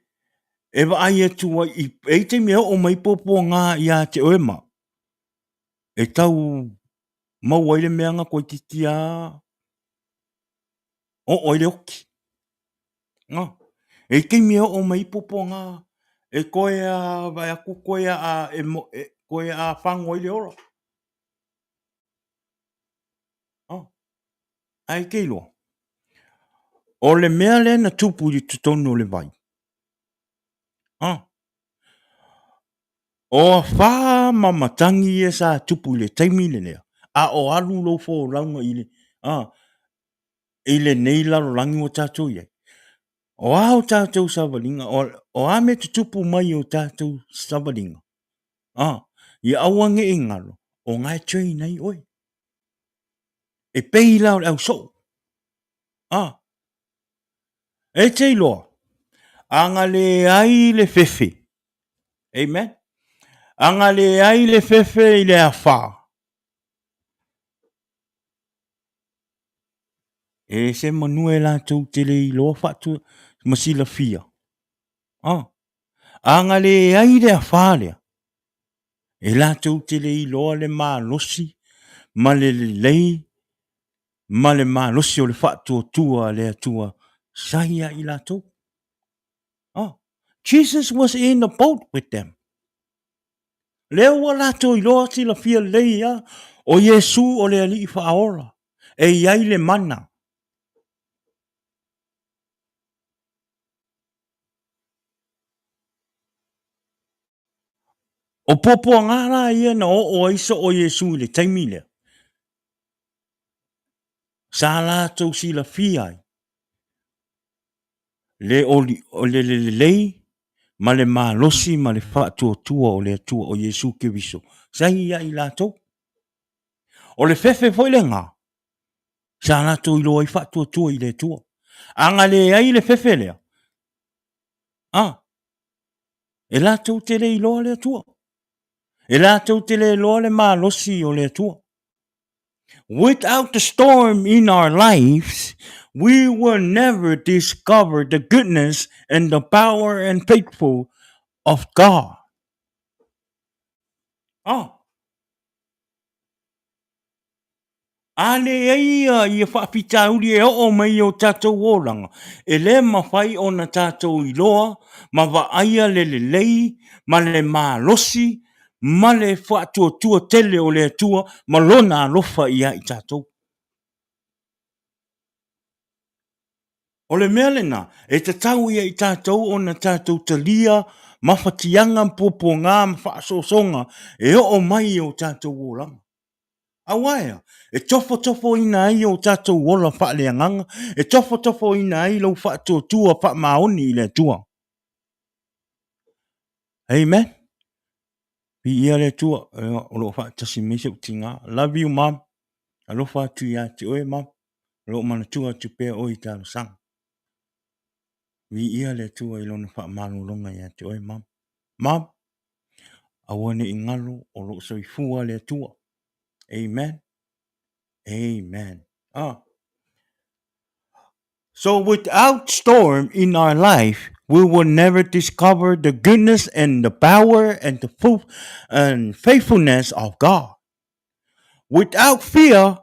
e vaai atu ai, i, e i ai taimi e oo mai puapuaga ia te oe ma, e tau maua ai le mea na toeitiiti lava oo ai le oti. No. E i ai taimi e oo mai ai puapuaga e toe a vaai atu toe a, e, e, toe a fago ai le ola. Oh. Ae te iloa, o le mea lea na tupu i totonu o le vai, ah, o afa ma matagi ia sa tupu i le taimi lenei, a o alu lou folauga i le, ah, i lenei lalolagi ua tatou i ai. O a o tatou savaliga, o, o a mea tutupu mai i o tatou savaliga, ah, ia aua ne i galo, o na e train ai oe. E pei la o le ausoo. Ah. E te iloa, a na leai le fefe. Amen. A na leai le fefe i le afa. E se manu e latou te le iloa faatu ma silafia. Ah. A na leai le afa lea, E latou te le iloa le malosi ma le lelei ma le malosi o le faatuatua a le Atua sa ia i latou. Oh, Jesus was in the boat with them. Lea ua latou iloa silafia lelei ia, o Iesu o le Alii Faaola, e i ai le mana. O puapuaga la ia na oo ai soo Iesu i le taimi lea, sa latou silafia ai le oli, le lelei ma le malosi ma le faatuatua o le Atua o Iesu Keriso sa ia i latou. O le fefe foi lena sa latou iloa ai faatuatua i le Atua. A na leai le fefe lea, a, e latou te le iloa le Atua. E latou te le iloa le malosi o le Atua. Without the storm in our lives, we will never discover the goodness and the power and faithful of God. Oh. A leai ia, ia faafitauli e oo mai i o tatou olaga, e le mafai ona tatou iloa ma vaaia le lelei ma le malosi ma le faatuatua tele o le Atua ma Lona alofa ia i tatou. O le mea lena, e tatau ia i tatou ona tatou talia mafatiaga ma puapuaga ma faaosoosoga e oo mai i o tatou olaga. Aua e a? E tofotofoina ai o tatou ola faaleagaga, e tofotofoina ai lou faatuatua faamaoni i le Atua. Amen. Viia le Atua, o lo o faatasi mai si ou tina. Love you, mom. Alofa atu ia te oe, mom. O lo o manatua atu pea oe i talosaga. Viia le Atua i lona faamalologa ia te oe, mom. Mom, aua ne i galo o lo o soifua le Atua. Amen. Amen. Ah. So without storm in our life, we will never discover the goodness and the power and the full and faithfulness of God. Without fear,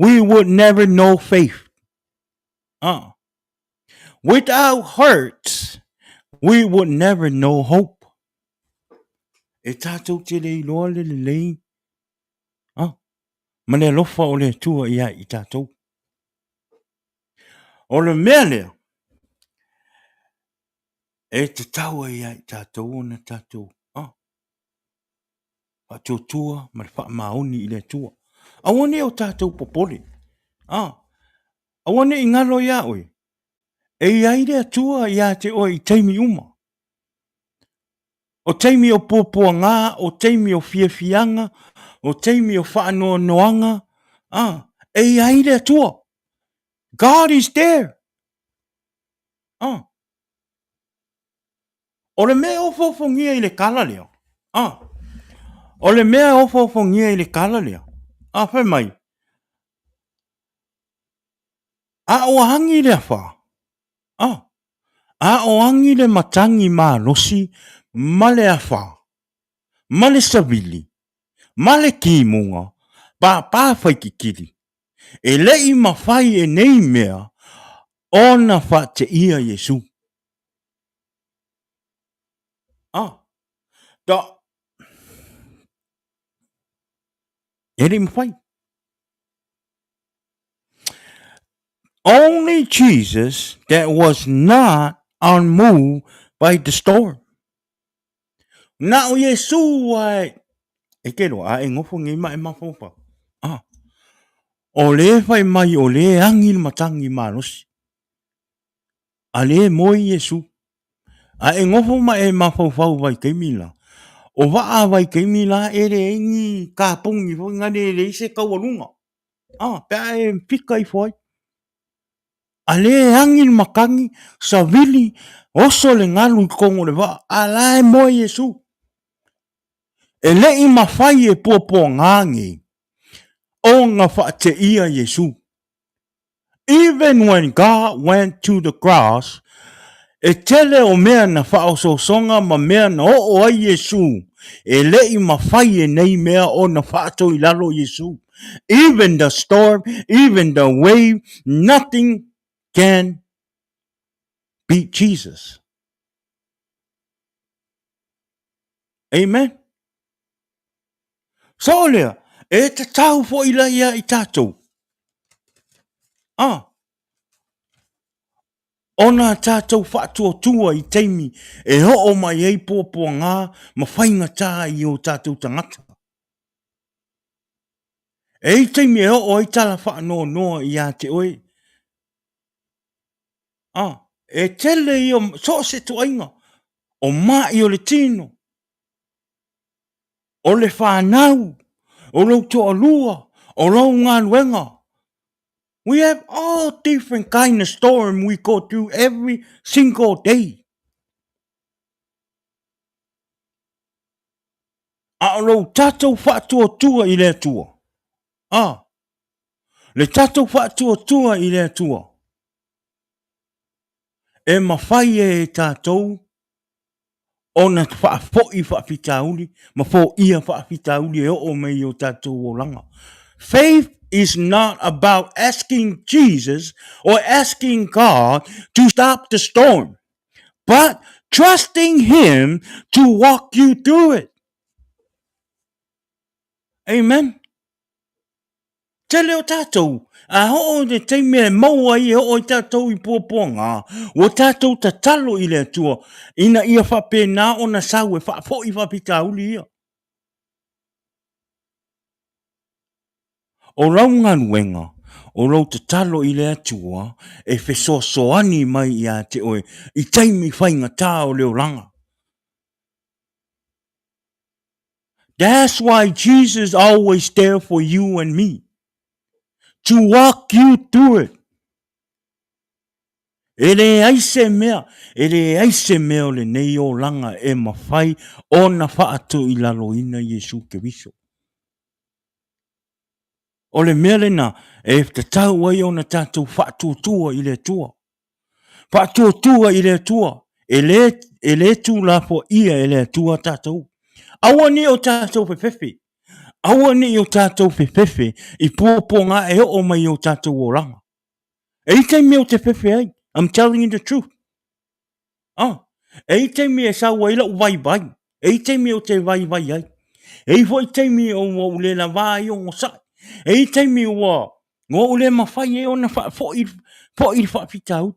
we would never know faith. Without hurts, we would never know hope. E tātou te le iloa le lelei ah, ma le alofa o le Atua ia i tātou. O le mea lea, e tatau ai ia i tātou ona tātou ah, faatuatua ma le faamaoni i le Atua. Aua ne i o tātou popole. Ah, aua ne i galo iā oe. E i ai le Atua iā te oe i taimi uma. O taimi o puapuagā, o taimi o fiafiaga, o taimi o faanoanoaga, ah, e i ai le Atua. God is there. Ah. O le mea e ofoofogia i le kala lea, ah, o le mea e ofoofogia i le kala lea, ah, fai mai, a o agi le afa, ah, a o agi le matagi malosi ma le afa, ma le savili, ma le kimuga, pāpā faikikili, e le i mafai e nei mea ona faateia Iesu. Ah, da, e le i mafai. Only Jesus that was not unmoved by the storm. Na o Iesu ai e ke loa a e ngofo nei ma e mafaufau. Ah. O le fai mai o le angi le matangi malosi. A le moe Iesu. A e ngofo ma e mafaufau vaitaimi la. O vaa vaitaimi la e leai ni kaponi foi na le leai se taualuga. Ah, pe a e fika ifo ai. A le agi le matagi, savili, oso le galu i totonu o le vaa, a la e moe Iesu. E le i mafai e puapuaga nei ona faateia Iesu. Even when God went to the cross, e tele o mea na faaosoosoga ma mea na oo ai Iesu, e le i mafai e nei mea ona faatoilalo Iesu. Even the storm, even the wave, nothing can beat Jesus. Amen. So lea, e tatau foi la ia i tātou. Ah. Ona tatou faatuatua i taimi e oo mai ai puapuaga ma faigata i o tatou tagata. E i ai taimi e oo ai tala faanoanoa ia te oe. A, e tele ia so o se tuaiga o mai o le tino, o le fanau, o lou toalua, o lou galuega. We have all different kind of storm we go through every single day. A o lou tatou faatuatua i le Atua, a, le tatou faatuatua i le Atua, e mafai e tatou ona faafoi faafitauli ma foia faafitauli e oo mai i o tatou olaga. Faith is not about asking Jesus or asking God to stop the storm, but trusting Him to walk you through it. Amen. Tele o tatou, a oo i le taimi e maua ai e oo ai tatou i puapuaga, ua tatou tatalo i le Atua ina ia faapena ona sau e faafoi faafitauli ia. O lau galuega, o lou tatalo i le Atua e fesoasoani mai ia te oe i taimi faigata o le olaga. That's why Jesus always there for you and me. To walk you through it. E leai se mea, e leai se mea o lenei olaga e mafai ona faatoilaloina Iesu Keriso. O le mea lena e tatau ai ona tatou faatuatua i le Atua. Faatuatua i le Atua, e le, e le tuulafoaia e le Atua tatou. Aua ne i o tatou fefefe, aua ne i o tatou fefefe i puapuaga e oo mai i o tatou olaga. E i ai taimi ou te fefe ai, I'm telling you the truth. Ah, e i ai taimi e sau ai lou vaivai, e i ai taimi ou te vaivai ai. E i ai foi taimi ua ou le lavā ai ogasai. E i ai taimi ua ua ou le mafai ai ona faafoi foi le faafitauli.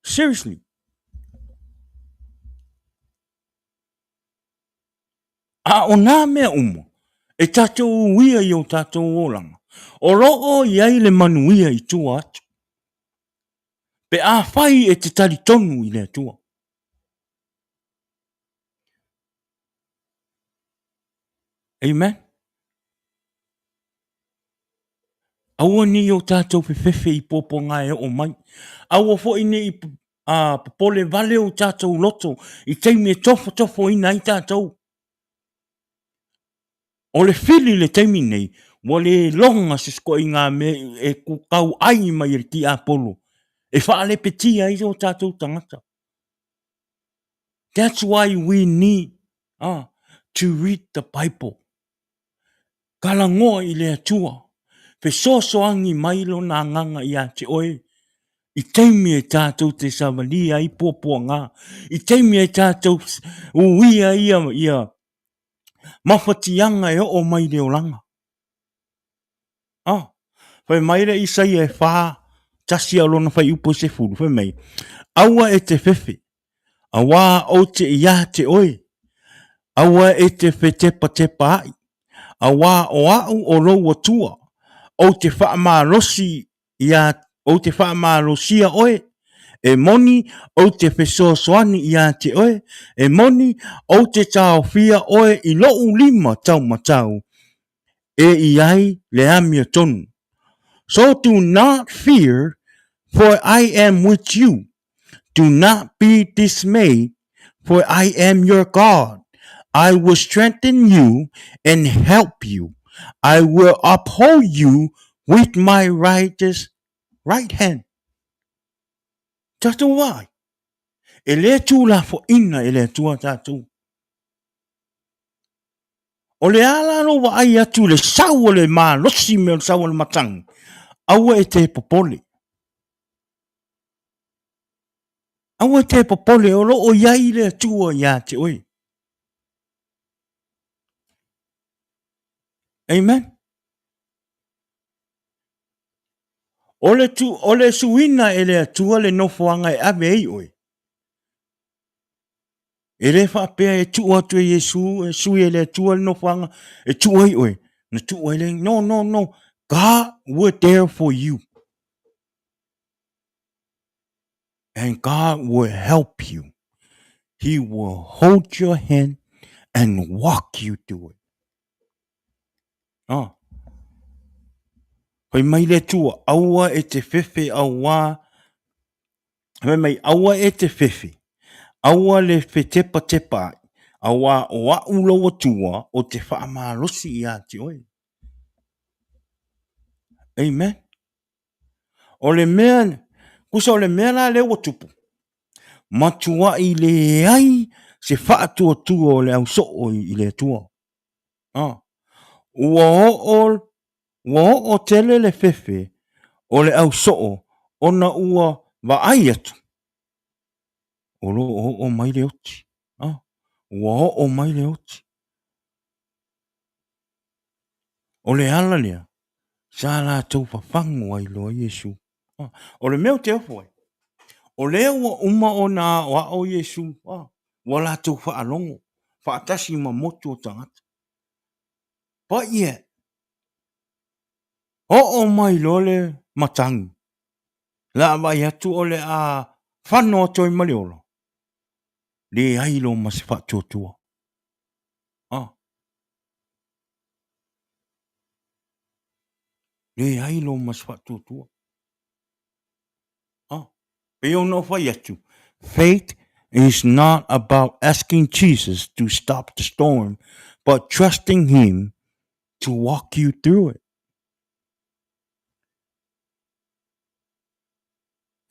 Seriously. A o nā mea uma e tatou uia i o tatou olaga, o lo o i ai le manuia i tua atu. Pe afai e te talitonu i le Atua. Amen. Aua ne i o tatou fefefe i puapuaga e oo mai. Aua foi ne i popole vale o tatou loto i taimi e tofotofoina ai tatou. O le fili i le taimi nei, ua le loga se sikoiga mea e kukau ai mai e le tiapolo e faalepetia ai o tatou tagata. That's why we need to read the Bible. Talanoa i le Atua, fesoasoani mai Lona Agaga ia te oe i taimi e tatou te savalia ai puapuaga, i taimi e tatou uia ai ia mafatiaga e oo mai i le olaga. Ah, fai mai le Isaia e whā, tasi a lona whai upo i se fulu, fai mai, aua e te fefe, auā ou te iā te oe, aua e te fetepatepa ai, auā o a'u o lou Atua, ou te faamalosi iā, ou te faamalosia oe, e moni ou te fesoasoani iā te oe, e moni ou te taofia oe i lo'u lima taumatau, e i ai le amiotonu. So do not fear, for I am with you. Do not be dismayed, for I am your God. I will strengthen you and help you. I will uphold you with my righteous right hand. Tatou ai. E le tulafoina e le Atua tatou. O le a la lou vaai atu i le sau o le malosi me o le sau o le matagi, aua e te popole. Aua e te popole, o lo o i ai le Atua ia te oe. Amen. O le, tu, o le suina e le Atua le nofoaga e ave ai oe. E le faapea e tuu atu e Iesu, e sui e le Atua le nofoaga e tuu ai oe. Na tuu ai le, no, no, no. God were there for you. And God will help you. He will hold your hand and walk you through it. Ah. Fai mai le Atua, aua e te fefe auā, fai mai, aua e te fefe, aua le fetepatepa ai, auā o a'u lou Atua o te faamalosi iā te oe. Amen. O le mea, kusa o le mea la lea ua tupu, matuai leai se faatuatua o le au soo i le Atua. Ah. Ua oo, ua oo tele le fefe o le au soo ona ua vaai atu, o lo o oo mai le oti. Ah. Ua oo mai le oti. O le ala lea, sa latou fafagu ai loa Iesu. Ah, o le mea ou te ofo ai, o lea ua uma ona aoao Iesu, ah, ua latou faalogo, faatasi ma motu o tagata. But yet, oo mai loa le matagi, la vaai atu o le a fano atu ai ma le ola, leai loa ma se faatuatua. Ah. Leai lo ma se faatuatua. Ah. Pei ona ou fai atu, faith is not about asking Jesus to stop the storm, but trusting him to walk you through it.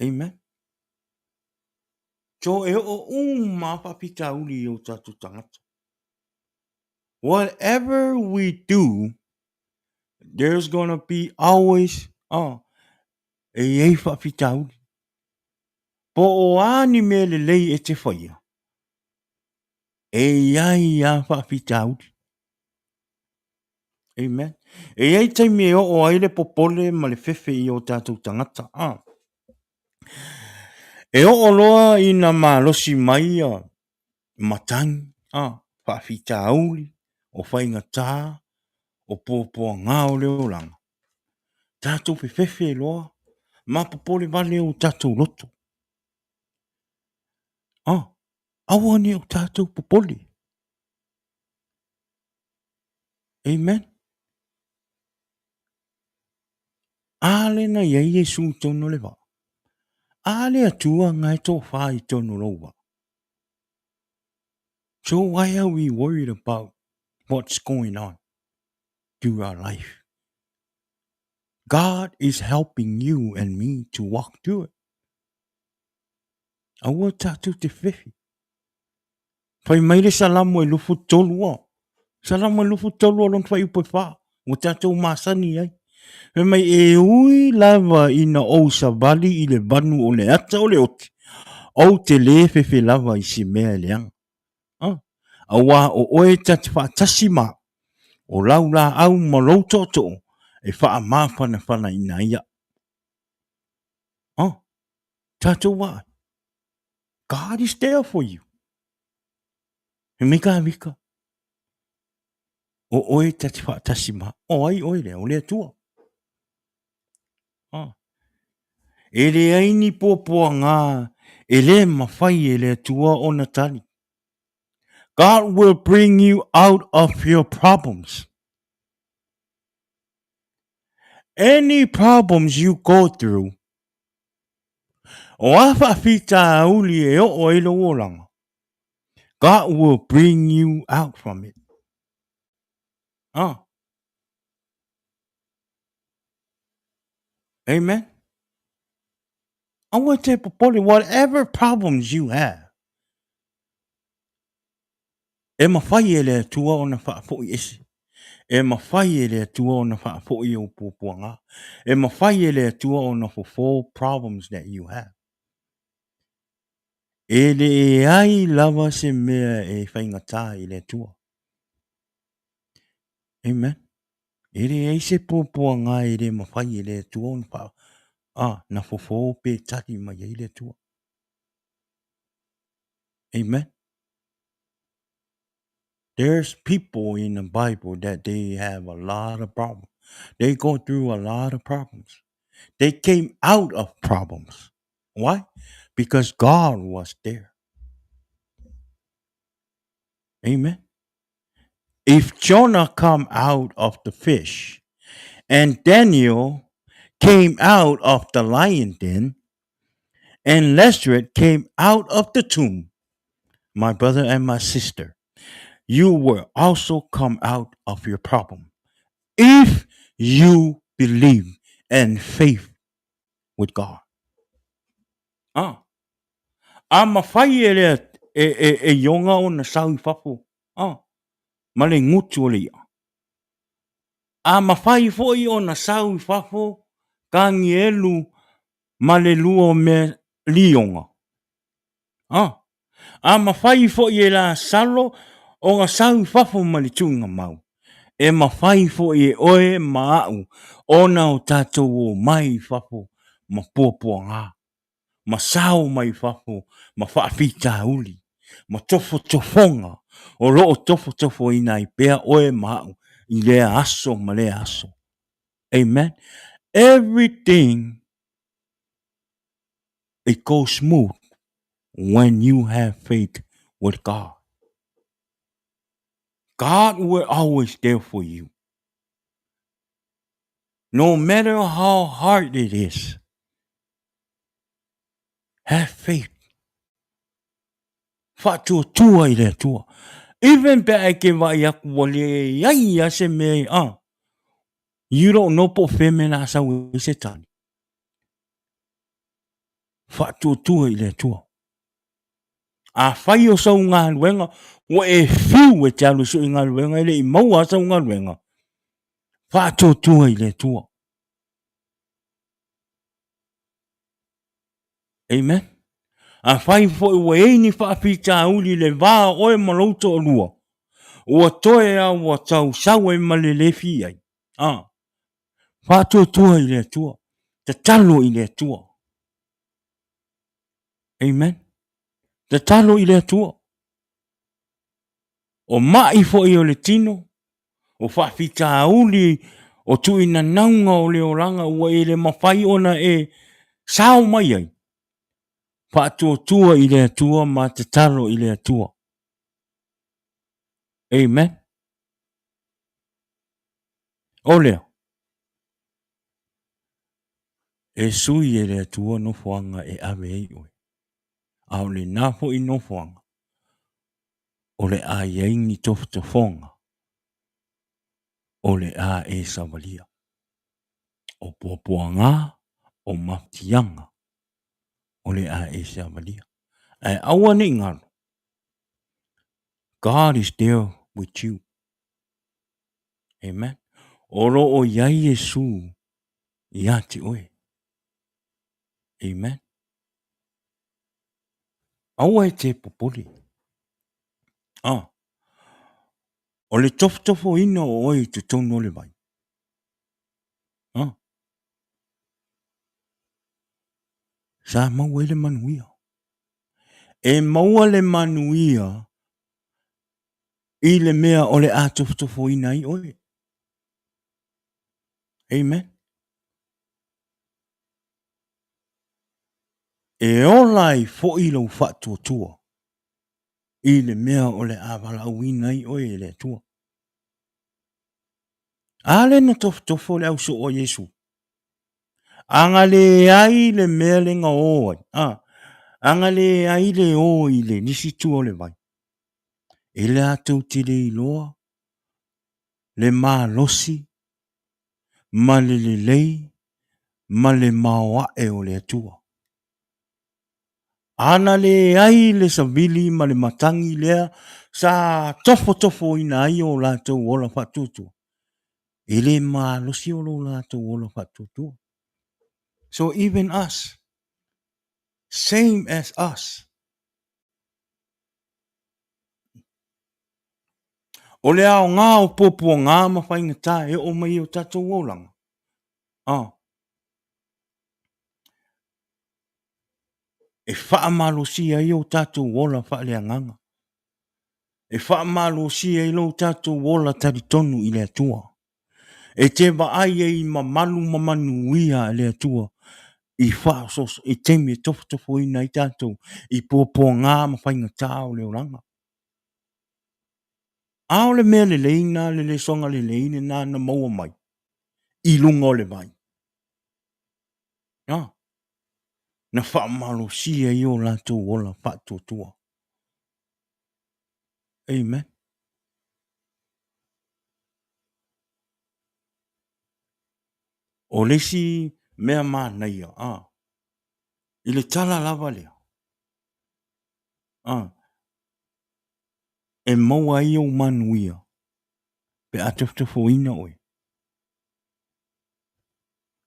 Amen. So e oo uma faafitauli i o tatou tagata. Whatever we do, there's gonna be always, oh, e i ai faafitauli. Po o a ni mea lelei e te whaia, e i ai a faafitauli. Amen. E i ai taimi e oo ai le popole ma le fefe i o tatou tagata. Ah. E oo loa ina malosi mai ia matagi, ah, faafitauli, o faigata, o puapuaga o le olaga, tatou fefefe loa ma popole vale o tatou loto. Ah, aua ne o tatou popole. Amen. A le na i ai Iesu i tonu o le vaa. A le Atua nga e tofa i tonu o lou vaa. So why are we worried about what's going on through our life? God is helping you and me to walk through it. Aua tātou te whiwhi. Whai mai le Salamo e lufu tolu o. Salamo e lufu tolu o lona fuaiupu e wha. Ua tātou masani ai. Fai mai e ui lava ina ou savali i le vanu o le ata o le oti, ou te lē fefe lava i se mea e leaga. Ah, auā o oe ta te faatasi ma au, o lau laau ma lou tootoo e faamafanafanaina ai au. Ah, tātou vaai. God is there for you. He mei ka vika. O oe ta te whaatasi ma. O ai oe lea, o le Atua. Ah. E leai ni puapuaga e le mawhai e le Atua ona tali. God will bring you out of your problems. Any problems you go through, o a faafitauli e oo ai lou olaga, God will bring you out from it. Ah. Amen. Aua te popole, whatever problems you have, e mawhai e le Atua ona faafoi ese. E mawhai e le Atua ona faafoi ou puapuaga. E mawhai e le Atua ona fofo problems that you have. E leai lava se mea e faigata i le Atua. Amen. E leai se puapuaga e le mafai e le Atua ona faa... A, na fofo pe tali mai ai le Atua. Amen. There's people in the Bible that they have a lot of problems. They go through a lot of problems. They came out of problems. Why? Because God was there. Amen. If Jonah come out of the fish and Daniel came out of the lion den and Lazarus came out of the tomb, my brother and my sister, you will also come out of your problem if you believe and faith with God. Ah. A mawhai e lea e, e, e ionga o na sau i fafo. Ah. Ma le ngutu o le ia. A mawhai foi o na sau i fafo Kanielu ma le lua o mea lionga. Ah. A mafai foi e Lasalo ona sau i fafo ma le tuuina mau, e mafai foi e oe ma a'u ona o tatou omai i fafo ma puapuaga, ma sao mai i fafo ma faafitauli, ma tofotofoga o lo o tofotofoina ai pea oe ma a'u i lea aso ma lea aso. Amen. Everything it goes smooth when you have faith with God. God will always there for you. No matter how hard it is, have faith. Faatuatua i le Atua. Even pe a e ke vaai aku ua leai lava se mea ah, you don't know po o fea mea na sau ai se tali. Faatuatua i le Atua. Afai o sau galuega, ua e fiu e te alu e sui galuega e le i maua lava sau galuega, faatuatua i le Atua. Amen. Afai foi ua i ai ni faafitauli i le va o oe ma lou toalua, ua toe a ua tau sau ai ma le le fi ai. Ah. Faatuatua i le Atua. Tatalo i le Atua. Amen. Tatalo i le Atua. O mai foi o le tino, o faafitauli, o tuuinanauga o le olaga ua e le mafai ona e sao mai ai. Faatuatua i le Atua ma tatalo i le Atua. Amen. O lea, e sui e le Atua nofoaga e ave ai oe, a o lena foi nofoaga o le a i ai ni tofotofoga o le a e savalia, o puapuaga, o mafatiaga o le a e savalia. Ae aua ne i galo, God is there with you. Amen. O lo o i ai Iesu ia te oe. Amen. Aua e te popole. Ah. O le tofotofoina o oe i totonu o le vai. Ah. Sa maua ai le manuia. E maua le manuia i le mea o le a tofotofoina ai oe. Amen. E ola ai foi lou faatuatua i le mea o le a valaauina ai oe e le Atua. A le na tofotofo le ausoo a Iesu. A na leai le mea le na o ai. A, a na leai le o i le nisi tua o le vai. E latou te le iloa le malosi ma le lelei ma le maoae o le Atua. A na leai le savili ma le matagi lea sa tofotofoina ai o latou ola faatuatua, e le malosi o lo latou ola faatuatua. So even us, same as us, O le aoga o puapuaga ma faigata e oo mai i o tatou olaga. A. E faamalosia ai o tatou ola faaleagaga. E faamalosia ai lo tatou ola talitonu i le Atua. E te vaai ai i mamalu ma manuia a le Atua i faaosooso i taimi e tofotofoina ai tatou i puapuaga ma faigata o le olaga. A o le mea lelei lena, le lesona lelei lena na maua mai i luga o le vai. A, na faamalosia ai o latou ola faatuatua. Amen. O le isi mea manaia, a, i le tala lava lea, a, e maua ai ou manuia pe a tofotofoina oe.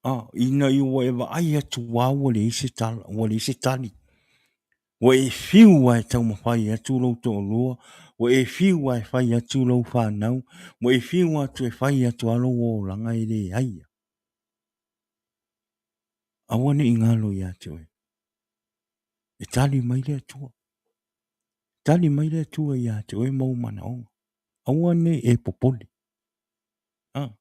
A, ina ua e vaai atu lava ua leai se tala, ua leai se tali. Ua e fiu lava e taumafai atu lou toalua, ua e fiu lava e fai atu lau fanau, ua e fiu atu e fai atu lava lou olaga e leai. Aua ne i galo ia te oe. E tali mai le Atua. Tali mai le Atua ia te oe ma ou manaoga. Aua ne i e popole. Ah,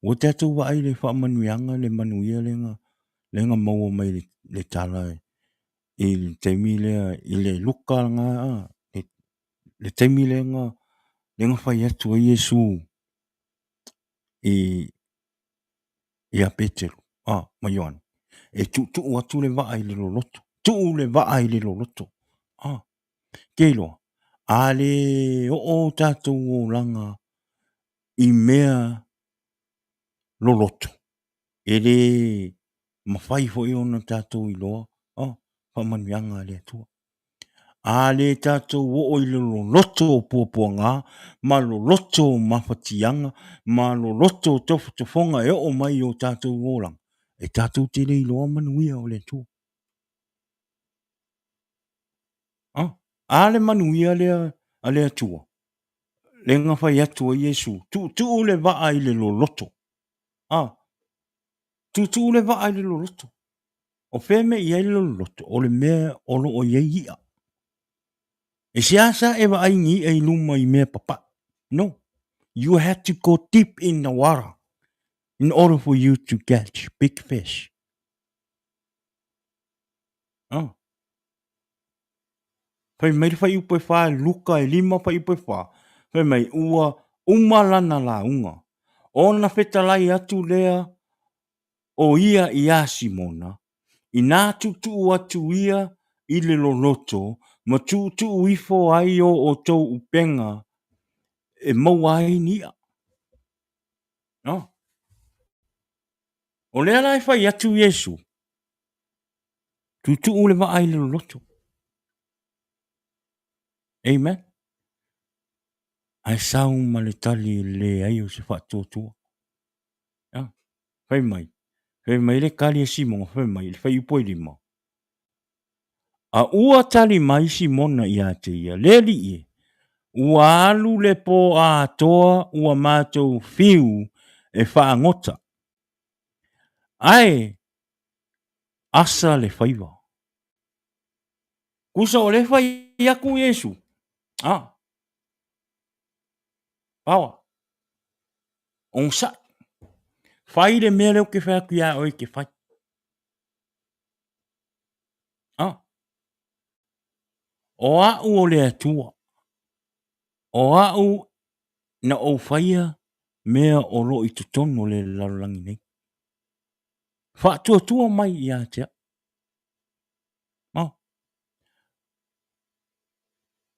ua tatou vaai i le faamanuiaga, le manuia lea na, lea na maua mai le, le tala i le taimi lea, i le Luka lena, ah, le, le taimi lea na, lea na fai atu ai Iesu i, ia Petelo, ah, ma Ioane, e tuutuu atu le vaa i le loloto, tuu le vaa i le loloto. Ah, ke iloa, a le oo tatou olaga i mea loloto, e le mafai foi ona tatou iloa, oh, faamanuiaga a le Atua. A le tatou oo i le loloto o puapuaga, ma loloto o mafatiaga, ma loloto o tofotofoga e oo mai i o tatou olaga, e tatou te le iloa manuia o le Atua. Ah, a le manuia lea a le Atua, lea na fai atu ai Iesu, tuutuu le vaa i le loloto. Ah, tuutuu le vaa i le loloto. O fea mea i ai le loloto? O le mea o lo o i ai i'a. E seasea e vaai ni i'a i luma i mea papae. No. You have to go deep in the water in order for you to catch big fish. Oh. Fai mai le fuaiupu e fa, Luka e lima fuaiupu e fa, fai mai, ua uma lana lauga, ona fetalai atu lea o ia iā Simona, inā tuutuu atu ia i le loloto ma tuutuu ifo ai o outou upega e maua ai ni i'a. No. O lea la e fai atu Iesu, tuutuu le vaa i le loloto. Amen. Ae sau ma le tali i le leai o se faatuatua. Ah, fai mai, fai mai le tali a Simona, fai mai, le fuaiupu e lima. A ua tali mai Simona ia te ia, le Alii e, ua alu le pō atoa ua matou fiu e faagota. Ae asa le faiva. Tusa o lea fai atu Iesu, ah, paoa, onosai, fai le mea lea ou te fai atu iā oe e te fai. Ah, o a'u o le Atua, o a'u na ou faia mea o lo o i totonu o le lalolagi nei. Faatuatua mai ia te a'u. Oh.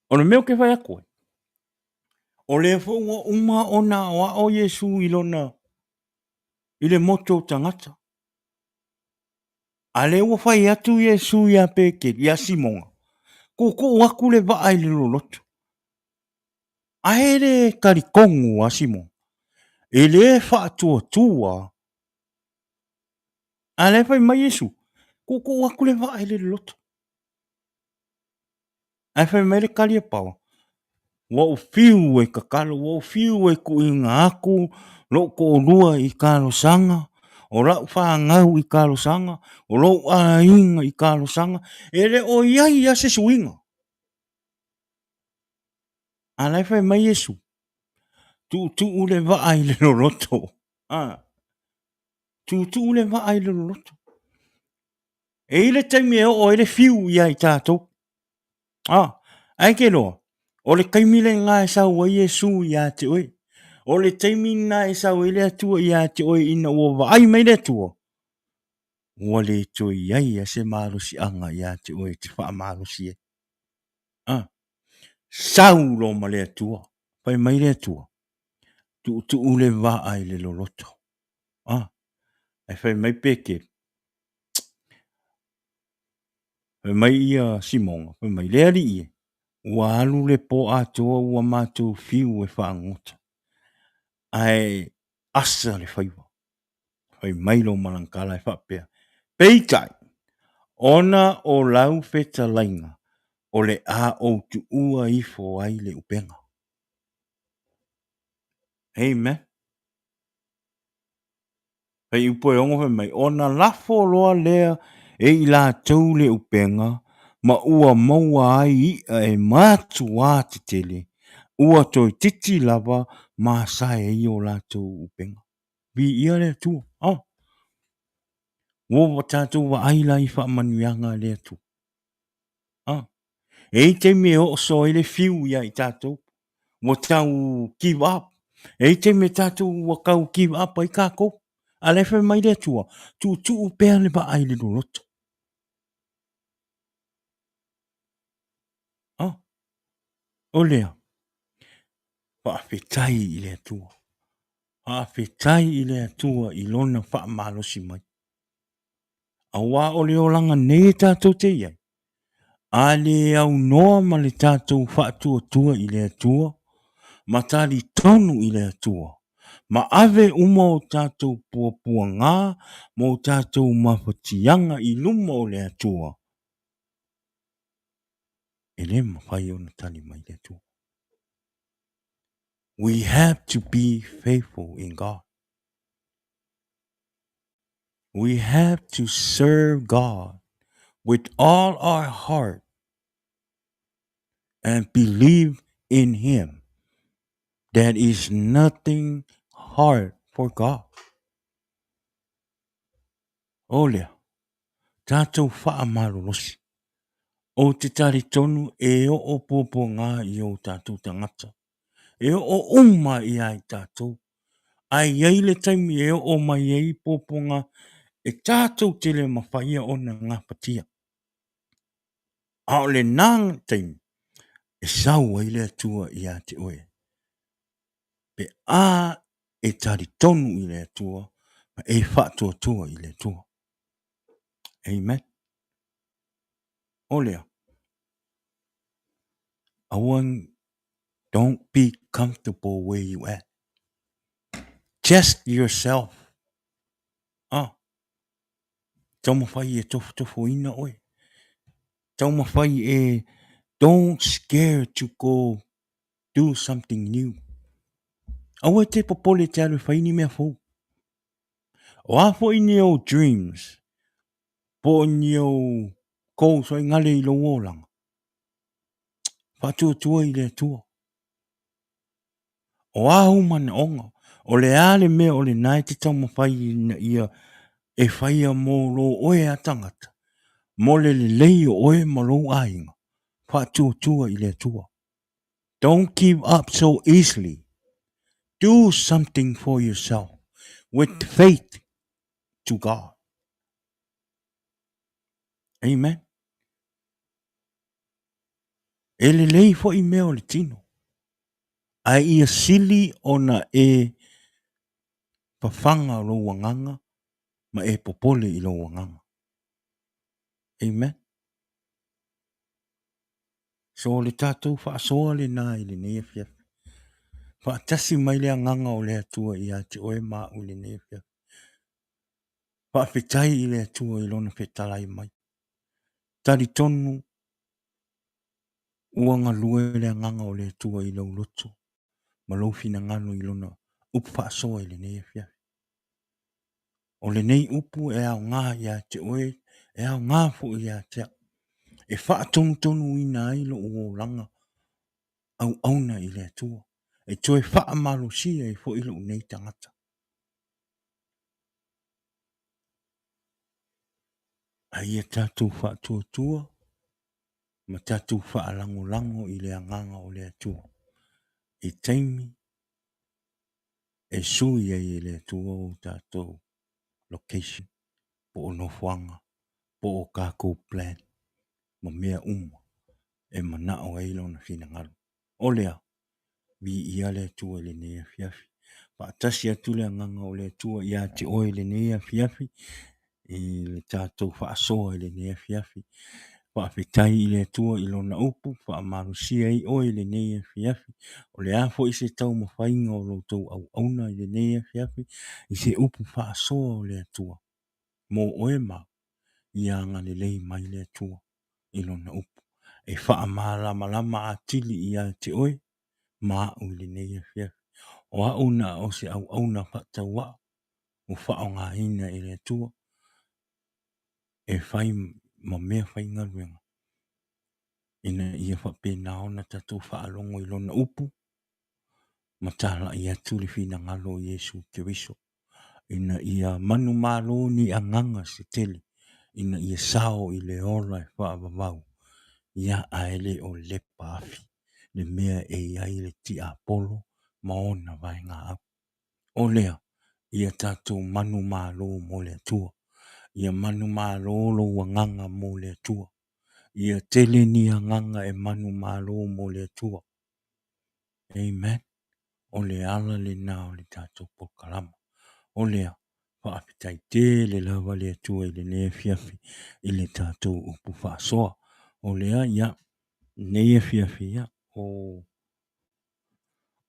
O le mea ou te fai atu ai, o lea foi ua uma ona aoao Iesu i lona, i le moto o tagata. A lea ua fai atu Iesu ia Petelu, ia Simona, tuutuu atu le vaa i le loloto. Ae le talitonu a Simona, e le faatuatua. A lea fai mai Iesu, tuutuu atu le vaa i le loloto. Ae fai mai le tali a Paoa, ua ou fiu e tatalo, ua ou fiu e tuuina atu lou toalua i talosaga, O lau fanau i talosaga, o lou aiga i talosaga, e le o i ai lava se suiga. A la e fai mai Iesu, tuutuu le vaa i le loloto. A, tuutuu le vaa i le loloto. E i ai le taimi e oo ai le fiu ia i tatou. A, ae te iloa, o le taimi lena e sau ai Iesu ia te oe. O le taimi lena e sau ai le Atua ia te oe ina ua vaai mai le Atua, ua le toe i ai lava se malosiaga ia te oe e te faamalosi ai. A, sau loa ma le Atua, fai mai le Atua, tuutuu le vaa i le loloto. A, ae fai mai Petelu, Fai mai ia Simoga, fai mai, Le Alii e, ua alu le po atoa ua matou fiu e fagota, ae asa le faiva. Fai mai lo malagakala e faapea, Peitai, ona o lau fetalaiga, o le a ou tuua ifo ai le upega. Amen. Fuaiupu e 6 fai mai, Ona lafo loa lea e i latou le upega, ma ua maua ai i'a e matuā tetele, ua toeitiiti lava masae ai o latou upega. Viia le Atua. Oh. Ua tatou vaai la i faamanuiaga a le Atua. Ah. E i ai taimi e oso ai le fiu ia i tatou, ua tau give up. E i ai taimi e tatou ua tau give up ai tatou. A la e fai mai le Atua, tuutuu pea le vaa i le loloto. Ah. O lea, faafetai i le Atua. Faafetai i le Atua i lona faamalosi mai. Aua o le olaga nei e tatou te i ai, a le aunoa ma le tatou faatuatua i le Atua, ma talitonu i le Atua, ma ave uma o tatou puapuaga ma o tatou mafatiaga i luma o le Atua, e le mafai ona tali mai le Atua. We have to be faithful in God. We have to serve God with all our heart and believe in Him. There is nothing hard for God. O lea, tatou faamalolosi. Ou te talitonu e oo puapuaga i o tatou tagata. E oo uma ia i tatou. Ae i ai le taimi e oo mai ai puapuaga e tatou te le mafaia ona gafatia. A o lena taimi e sau ai le Atua ia te oe. Pe a e talitonu i le Atua ma e faatuatua i le Atua. Amen. O lea, aua don't be comfortable where you at. Test yourself. Ah, taumafai e tofotofoina oe. Taumafai e don't scare to go do something new. Aua e te popole te alu e fai ni mea fou. O a foi ni ou dreams, po o ni ou goals ai gale i lou olaga, faatuatua i le Atua. O a ou manaoga, o le a le mea o lena e te taumafai ina ia e faia mo lou oe a tagata, mo le lelei o oe ma lou aiga, faatuatua i le Atua. Don't give up so easily. Do something for yourself with faith to God. Amen. E lelei foi mea o le tino. Ae ia sili ona e fafaga lou agaga ma e popole i lou agaga. Amen. So o le tatou faasoa lena i lenei afiafi. Faatasi mai le agaga o le Atua ia te oe ma au i lenei afiafi. Faafetai i le Atua i lona fetalai mai. Talitonu ua galue le agaga o le Atua i lou loto ma lou finagalo i lona upu faasoa i lenei afiafi. O lenei upu e aoga ia te oe, e aoga foi ia te au, e faatonutonuina ai lou olaga auauna i le Atua, e toe faamalosia ai foi lou nei tagata. A ia tatou faatuatua ma tatou faalagolago i le agaga o le Atua i taimi e sui ai e le Atua o tatou location po o nofoaga po o tatou plan ma mea uma e manao ai lona finagalo. O lea, viia le Atua i lenei afiafi. Faatasi atu le agaga o le Atua ia te oe i lenei afiafi i le tatou faasoa i lenei afiafi. Faafetai i le Atua i Lona upu, faamalosia ai oe i lenei afiafi. O le a foi se taumafaiga o lo outou auauna i lenei afiafi i se upu faasoa o le Atua mo oe ma au, ia agalelei mai le Atua i Lona upu e faamalamalama atili ia te oe ma au i lenei afiafi. O au na o se auauna faatauaa ua faaaogaina e le Atua e fai ma mea faigaluega ina ia faapena ona tatou faalogo i Lona upu ma talai atu le finagalo o Iesu Keriso ina ia manumalo ni agaga se tele ina ia sao i le ola e faavavau, ia ae le o lepa afi le mea e i ai le tiapolo ma ona vaegaau. O lea, ia tatou manumalo mo le Atua. Ia manumalo lou agaga mo le Atua. Ia tele ni agaga e manumalo mo le Atua. Amen. O le ala lena o le tatou polokalama. O lea, faafetai tele lava le Atua i lenei afiafi i le tatou upu faasoa. O lea, ia, lenei afiafi, ia, o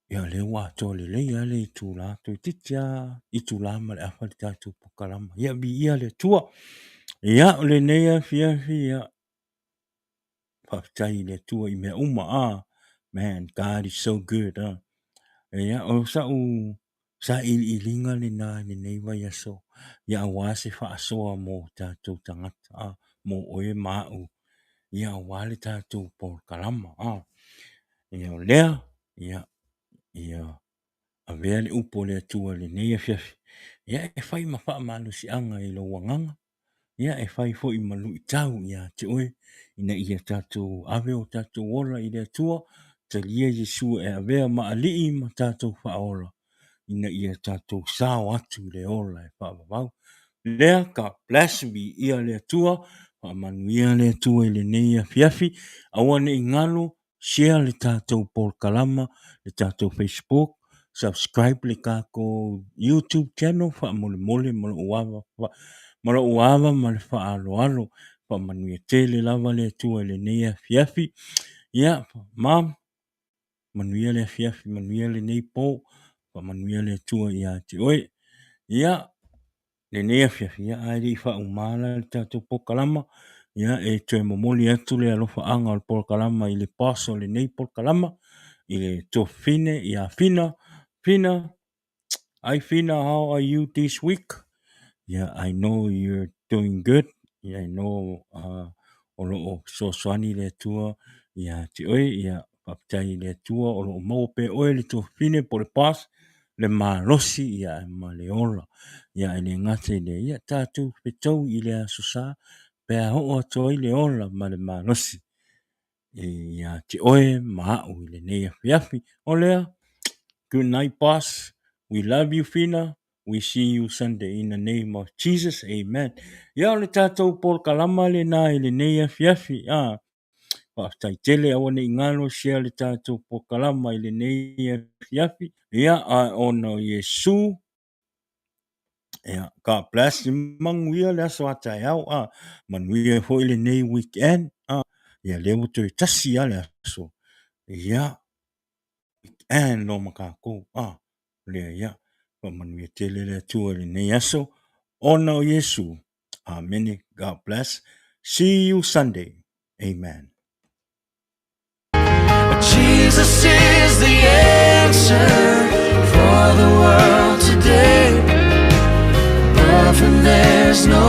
Ia lea ua atoa lelei lava le itula, toeitiiti lava itula ma le afa le tatou polokalama. Ia viia le Atua. Ia o lenei afiafi, ia, faafetai i le Atua i mea uma. Ah, man, God is so good. Ah. Ia, o sa'u sailiiliga lena i lenei vaiaso, ia aua se faasoa mo tatou tagata, ah, mo oe ma au, ia aua le tatou polokalama. Ah. Ia o lea, ia, ia avea le upu a le Atua i lenei afiafi, ia e fai ma faamalosiaga i lou agaga, ia e fai foi ma luitau ia te oe, ina ia tatou ave o tatou ola i le Atua, talia Iesu e avea ma Alii ma tatou Faaola, ina ia tatou sao atu i le ola e faavavau. Lea, God bless, viia le Atua, faamanuia le Atua i lenei afiafi, aua ne i galo, share le tatou polokalama, le tatou Facebook, subscribe le tatou YouTube channel faamolemole ma lou ava, ma lou ava ma le faaaloalo. Faamanuia tele lava le Atua i lenei afiafi. Ia, Mom, manuia le afiafi, manuia lenei po, faamanuia le Atua ia te oe. Ia, lenei afiafi, ia, ae le i faauma la le tatou polokalama, ia, e toe momoli atu le alofaaga o le polokalama i le boss o lenei polokalama, i le tuafafine ia Fina. Fina, hi Fina, how are you this week? Yeah, I know you're doing good. Yeah, I know o lo o fesoasoani le Atua ia te oe. Ia, faafetai i le Atua o lo o maua pea oe le tuafafine po o le boss, le malosi ia ma le ola. Ia, e le gata i lea, ia tatou fetaui i le Aso Sa pe a oo atu ai le ola ma le malosi ia te oe ma au i lenei afiafi. O lea, good night boss. We love you Fina. We see you Sunday in the name of Jesus. Amen. Ia o le tatou polokalama lena i lenei afiafi. Ah, faafetai tele aua ne i galo share le tatou polokalama i lenei afiafi. Ia, a ona o Iesu. Ia, God bless. Manuia le aso a taeao. Ah, manuia foi lenei weekend. Ah, ia lea ua toe tasi lava le aso. Ia, weekend loa ma tatou. Ah, lea ia, faamanuia tele le Atua i lenei aso ona o Iesu. Amene. God bless. See you Sunday. Amen. Jesus is the answer for the world today. Above him There's no.